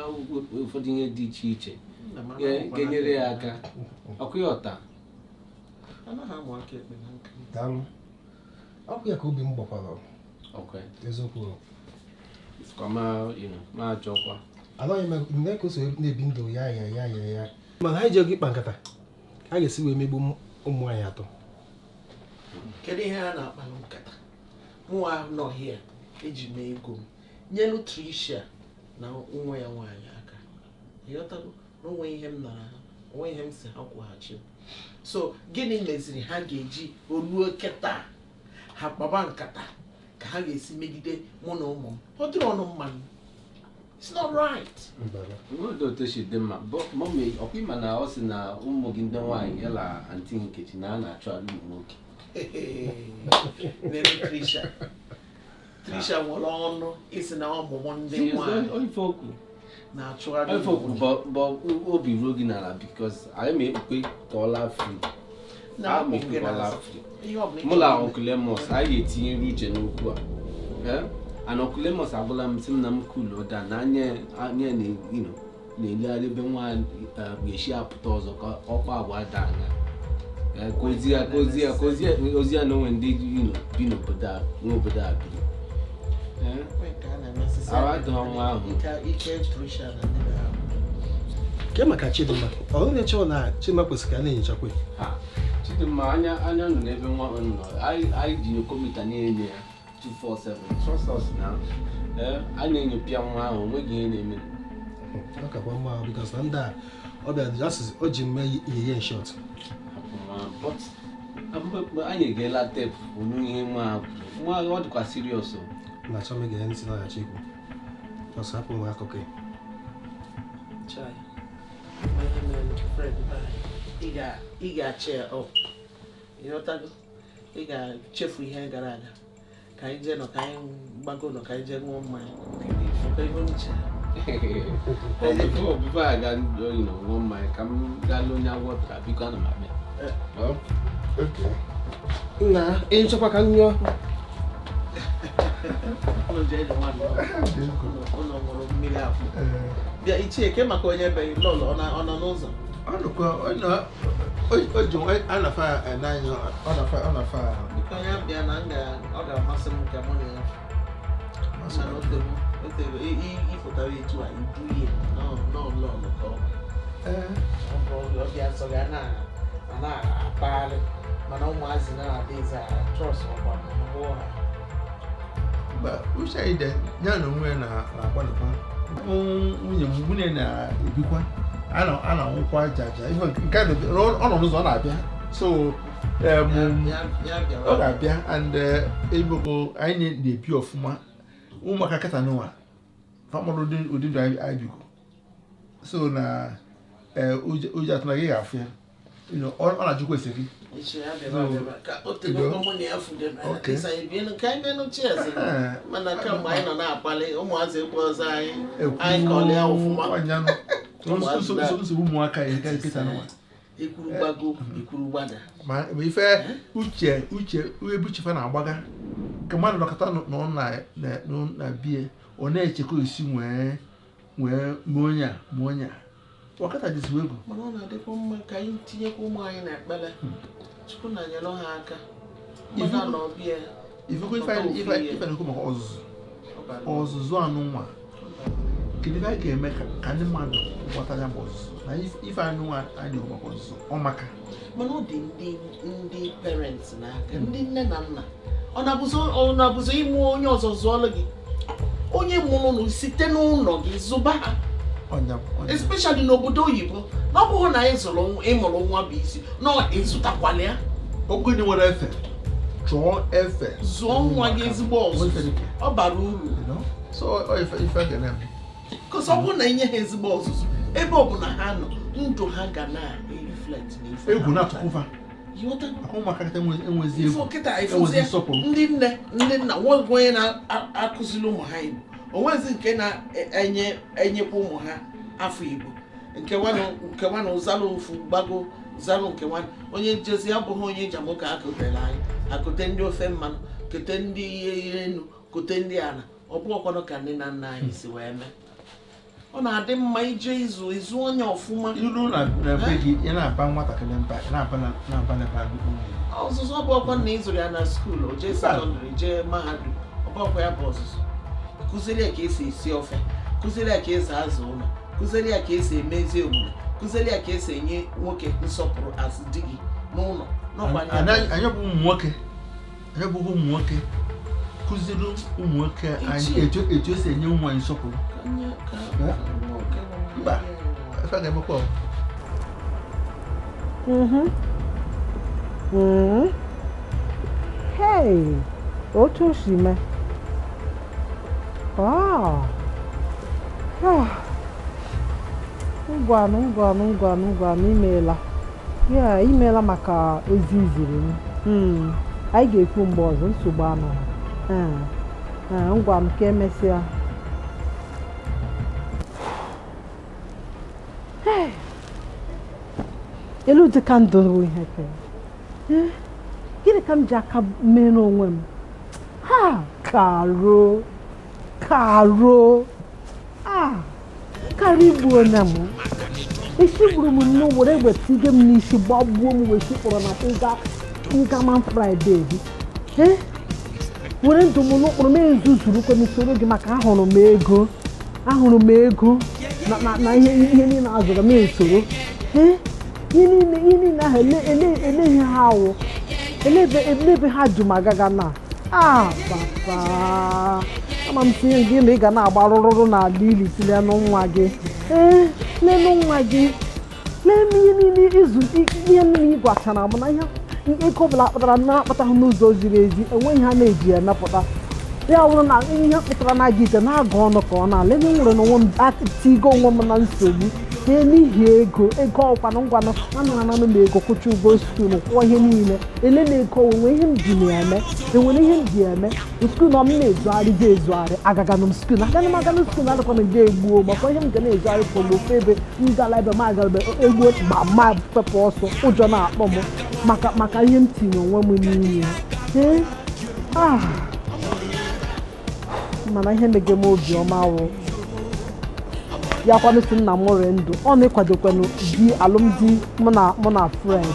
ụfọdụ ihe dị iche iche ga-enyere ya aka ọkụ ya ọta. Daalụ. Ọkụ ya ka obi m gbakwara. Eziokwu. Ma ajọkwa. Anaghị m eme ka o so na-ebi ndụ ya ya ya ya ya. Mana anyị ji oge ịkpa nkata a ga-esi wee megbu ụmụ anyị atọ. Kedu ihe a na-akpa nkata? Mụnwa anọghị ya eji mee ego m nyelu Tricia na nwa ya nwaanyị aka. Ịghọtago na onwe ihe m nara ha, onwe ihe m si ha kwụghachi m. So gịnị meziri ha ga-eji oluo kịta ha kpaba nkata ka ha ga-esi megide mụ na ụmụ m? Ọ dịrị ọnụ mmanụ. It's not right. Mommy, ọkwa ịma na ọ sị na ụmụ gị ndị nwaanyị ya na Aunty Nkechi na a na-achọ alụ ụmụ nwoke. Nene Tricia. Tricia nwere ọnụ isi na ọmụmụ ndị nwaanyị na-achụgharị ụmụ nwoke. Obi ruo gị n'ala because anyị ma ekpukpe ka ọ laa free. Mụ na Uncle Amos anyị ga-etinyere uche n'okwu a. And Uncle Amos agwala m sị m na m kulu da na anya na-elegharị ebe nwa ga-esi apụta ọzọ ka ọkpa agwa da anya. Ozi ya na onwe ndị bi n'obodo a nwe obodo a biri. Ke maka Chidimma, ọ na-eche na Chidimma kwesịrị ka a na-enyochakwa ya. Chidimma anya nọ n'ebe nwa nọ anyị ji nyokomita na-enye ya 247 trust us now. A na-enyopịa nwa ahụ onweghị ihe na-eme. Ọ kakwa mma because na ndị a ọ bịara o ji mee ihe in short. But anyị egeela teepu onu ihe nwa ahụ nwa ọ dịkwa serious o. Na-achọ m ige ntị na-achọ ikwu. Ọsọ hapụ nwa akụkọ ya. Chai. Ị ga-achị ya ọ. Ịghọtago? Ị ga-echefu ihe gara aga. Ka anyị jee nọ ka anyị gbago nọ ka anyị jee ṅụọ mmanya. Ọkwa ihe m chere. Before I ga ṅụọ mmanya ka m gaa lee onye agwọ tara biko ana m abịa. Nna, ị nchọkwa ka m nyụọ? Ụlọ jee nwa ụlọ ṅụrụ mmiri afọ. Bịa ichie ke maka onye be lọlọ ọ nọ n'ụzọ. Ọ nọkwa o ji anafa n'anya ọ nafa. Biko ya bịa na ọ ga-amasị m ka mụ na ya. Mana o tego ịpụtara etu a ibu ihe n'ọlọlọ ka ọ bụ. Ọ bịa sọ ga na-akpagharị mana ụmụazị na-adịghịzi trọst ọkwa mbụ ha. Mba, uche anyị dị ya na onwe ya na-agbalịkwa. Nwunye m nwunye na-ebikwa a na-anwụkwa aja nke ọ nọ n'ụzọ ọ na-abịa so ọ ga-abịa and eboko anyị na-ebi ọfụma ụmụaka kịta n'ụwa famụrụ ụdị ndụ anyị bikọ so na ụjọ atụ na gị ga-afụ ya ọ na-ajụkwa ese gị. Mana kamgbe anyị nọ na-akpali ụmụazị ekwe ọzọ anyị kọlịa ọfụma. Nsogbu ụmụaka ya nkịta n'ụwa. Ekwuru gbago ekwuru gbada. Ma ife uche uche ebe uche fa na-agbaga ka mmadụ nọkọta nọ na bie ọ na-echekwa esi wee mee onye a mee onye a. Wakata dịzị egwu. Mana ọ na-adịkwa mma ka anyị tinyekwa ụmụ anyị n'ekpere. Chukwu na-enyere ha aka. Mmadụ na ọbịa. Ifekwa ife na-ekwu maka ọzụzụ. Ọzụzụ anụ nwa. Kedu ife anyị ga-eme ka ndị mmadụ ghọta ya bụ ọzụzụ? Na ife anụ nwa anyị na-ekwu maka ọzụzụ ọ maka. Mana ọ dị ndị parents n'aka, ndị nne na nna. Ọ na-abụzọ ịmụ onye ọzọ zụọlụ gị. Onye mụrụ nụ site n'ụlọ gị zụba ha. Especially n'obodo oyibo na ọ bụghị na ịmụrụ nwa bụ isi na ịzụtakwala ya. Okenye nwere efe chọọ efe zụọ nwa gị ezigbo ọzụzụ ọ bara uru. Because ọ bụrụ na inye ha ezigbo ọzụzụ ebe ọ bụla ha nọ ndụ ha ga na-reflect n'ife egwu na-atụkwa ndị nne ndị nna nwe onye na-akụziri ụmụ ha Igbo onwezi nke na-enyekwa ụmụ ha afọ Igbo. Nke nwanụ nke nwanụ zalụ ofu gbago zalụ nke nwanụ onye njezi abụghị onye njem ụka akụtere anyị akụte ndị ofe mmanụ kote ndị ihe enu kote ndị ala ọ bụghịkwanụ ka nne na nna anyị si wee mee. Ọ na-adị mma ije ịzụ ịzụ onye ọfụma. Ilu na na be gị, ị na-aba nwatakịrị mba, ị na-aba na na-aba n'ebe agụkpụ. Ọzụzụ ọ bụ ọkwa na ịzụrụ ya na school, o jee secondary, jee mahadum, ọ bụ ọkwa ya bụ ọzụzụ. Kụziere ya ka esi esi ofe, kụziere ya ka esi azụ ụlọ, kụziere ya ka esi emezi omume, kụziere ya ka esi enye nwoke nsọpụrụ asị di gị n'ụlọ. N'ọkwa ya bụ Anyị bụ ụmụ nwoke, anyị bụ ụmụ nwoke kụziri ụmụ nwoke anyị etu esi enye ụmụ anyị nsọpụrụ. Mba, ife a ga-emekwa ọ. Hey, otu o si mee. Ah. Ah. Ngwanụ, ngwanụ, ngwanụ, ngwanụ, imeela. Ya, imeela maka ozi iziri m. Anyị ga-ekwu mgbe ọzọ, nsogbu anọghị. Ee. Ee, ngwanụ, ka emesịa. Hey. Elu dị ka ndụ bụ ihe ka. Ee, gịnị ka m ji aka mee n'onwe m? Ha, karo, karo, ah, karo igbuo na m. Isi gburu m nnọọ were egbe tige m n'isi gbagbuo m wee si kpọrọ na nga man Friday gị. Ee, were ndụ m n'ụkpụrụ m ezuzuru kwe m soro gị maka ahụrụ m ego, ahụrụ m ego na na na ihe ihe niile azụrụ m esoro. Ee, ihe niile ihe niile ahụ ele ele ele ihe ha awụ elebe elebe ha jụ m agaga na ah papa, ama m tinye gị na ị ga na-agba rụrụrụ n'ala ili tinye nwa gị. Ee, lelu nwa gị, lee m ihe niile izu ihe niile ị gwachara m na ihe ego ọbụla kpatara na-akpataghị n'ụzọ ziri ezi, enweghị ha na-eji ya emepụta. Ya bụrụ na ihe kpatara na aga ite na-agụ ọnụ ka ọ na-ala ebe m nwere n'onwe m atigo onwe m na nsogbu. Ee, n'ihi ego ego ọkwanụ ngwanụ anara ananụ m ego kwụcha ụgwọ skuul kwụọ ihe niile ele na ego onwe ihe m ji na eme enwere ihe m ji eme skuul na m na-ezugharị ji ezugharị agaganụ m skuul aganụ m aganụ skuul adịkwana m ga-egbuo makwa ihe m ga na-ezugharị kwụrụ ofe ebe m gara ebe m agara ebe egbuo ma ma pepụ ọsọ ụjọ na-akpọ m maka maka ihe m tinye onwe m n'ime. Ee, ah, mana ihe mege m obiọma wụ ya kwanụ si nna m ree ndụ ọ na-ekwadokwanụ di alụmdi mụ na mụ na Fred.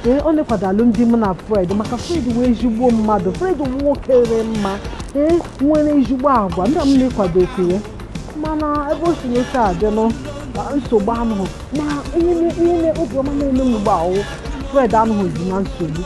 Ee, ọ na-ekwado alụmdi mụ na Fred maka Fred wee ezigbo mmadụ. Fred nwoke re mma, ee, nwere ezigbo agwa. Nna m na-ekwado ya mana ebe o si n'ofe adịnụ nsogbu anụghị ma ihe ihe obiọma na-eme m ugbu a wụ Fred anụghịzi na nsogbu,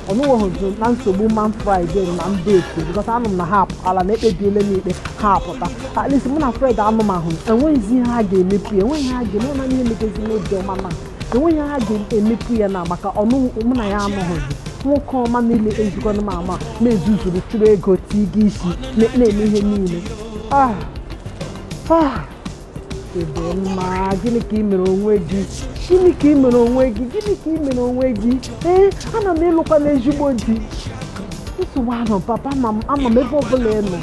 ọnụnweghịzi na nsogbu man Friday na ndị otu because anụ m na ha apụtala na ekpebiele m ikpe ha apụta. At least mụ na Fred anụmahụ enweghịzi ihe ha ga-emepu ya, enweghị ha ga-eme na ihe megezi n'obiọma na enweghị ha ga-emepu ya na maka ọnụ mụ na ya anụghịzi. Nwoke ọma niile ezikwanụ m ama ma ezuzuru chụrụ ego tiga isi na-eme ihe niile. Ah, ah, ebe mma, gịnị ka ị mere onwe gị? Gịnị ka ị mere onwe gị? Gịnị ka ị mere onwe gị? Ee, ana m ịlụkwa n'ezigbo di. Nsogbu ahụ papa, ama m ebe ọbụla ị nọ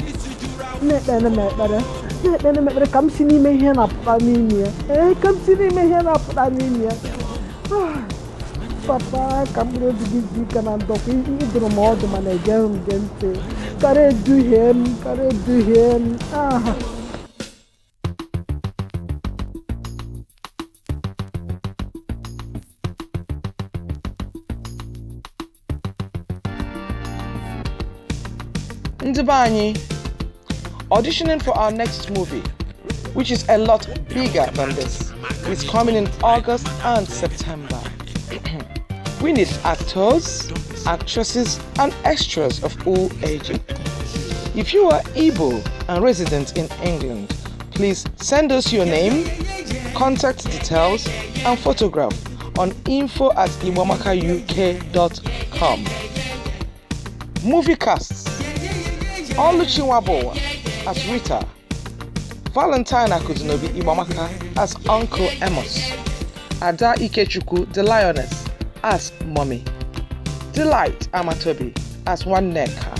na-ekpere m ekpere, na-ekpere m ekpere ka m si n'ime ihe na-apụta n'ime ya. Ee, ka m si n'ime ihe na-apụta n'ime ya. Ah, papa, ka mkpụrụ obi gị dị ike na ndọkwa ịdụrụ m ọdụ mana egeghị m gị ntị. Kara eduhie m, kara eduhie m. Ah. Ndị be anyị, auditioning for our next movie, which is a lot bigger than this, is coming in August and September. We need actors, actresses, and extras of all ages. If you are Igbo and resident in England, please send us your name, contact details, and photograph on info@igbamakauk.com. Movie casts: Oluchi Nwabowa as Rita, Valentine Akudunobi Igbamaka as Uncle Amos, Ada Ikechukwu the Lioness as Mommy, Delight Amatobi as Nwanneka,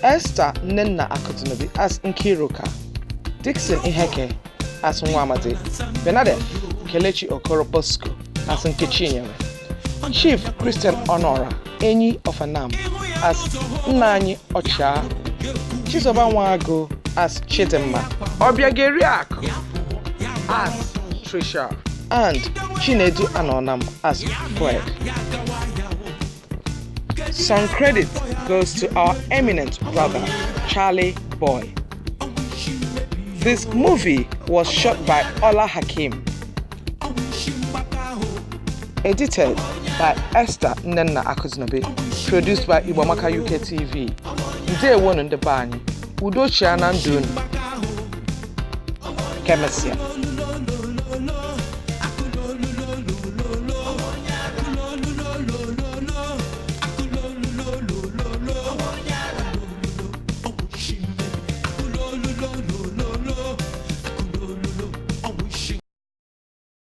Esther Nnenna Akudunobi as Nkiruka, Dixon Iheke as Nwamadi, Bernadette Kelechi Okoro Bosco as Nkechinyere, Chief Christian Honora Enyi of Anam as Nnanyi Ocha, Chizoba Nwagu as Chidimma, Obiageri Aku as Trisha, and Chinedu Anonam as Fred. Some credit goes to our eminent brother, Charlie Boy. This movie was shot by Ola Hakim. Edited by Esther Nnenna Akuznobi. Produced by Iwamaka UK TV. Ndewonu ndị be anyị. Udo chia na ndụ unu. Ka emesịa.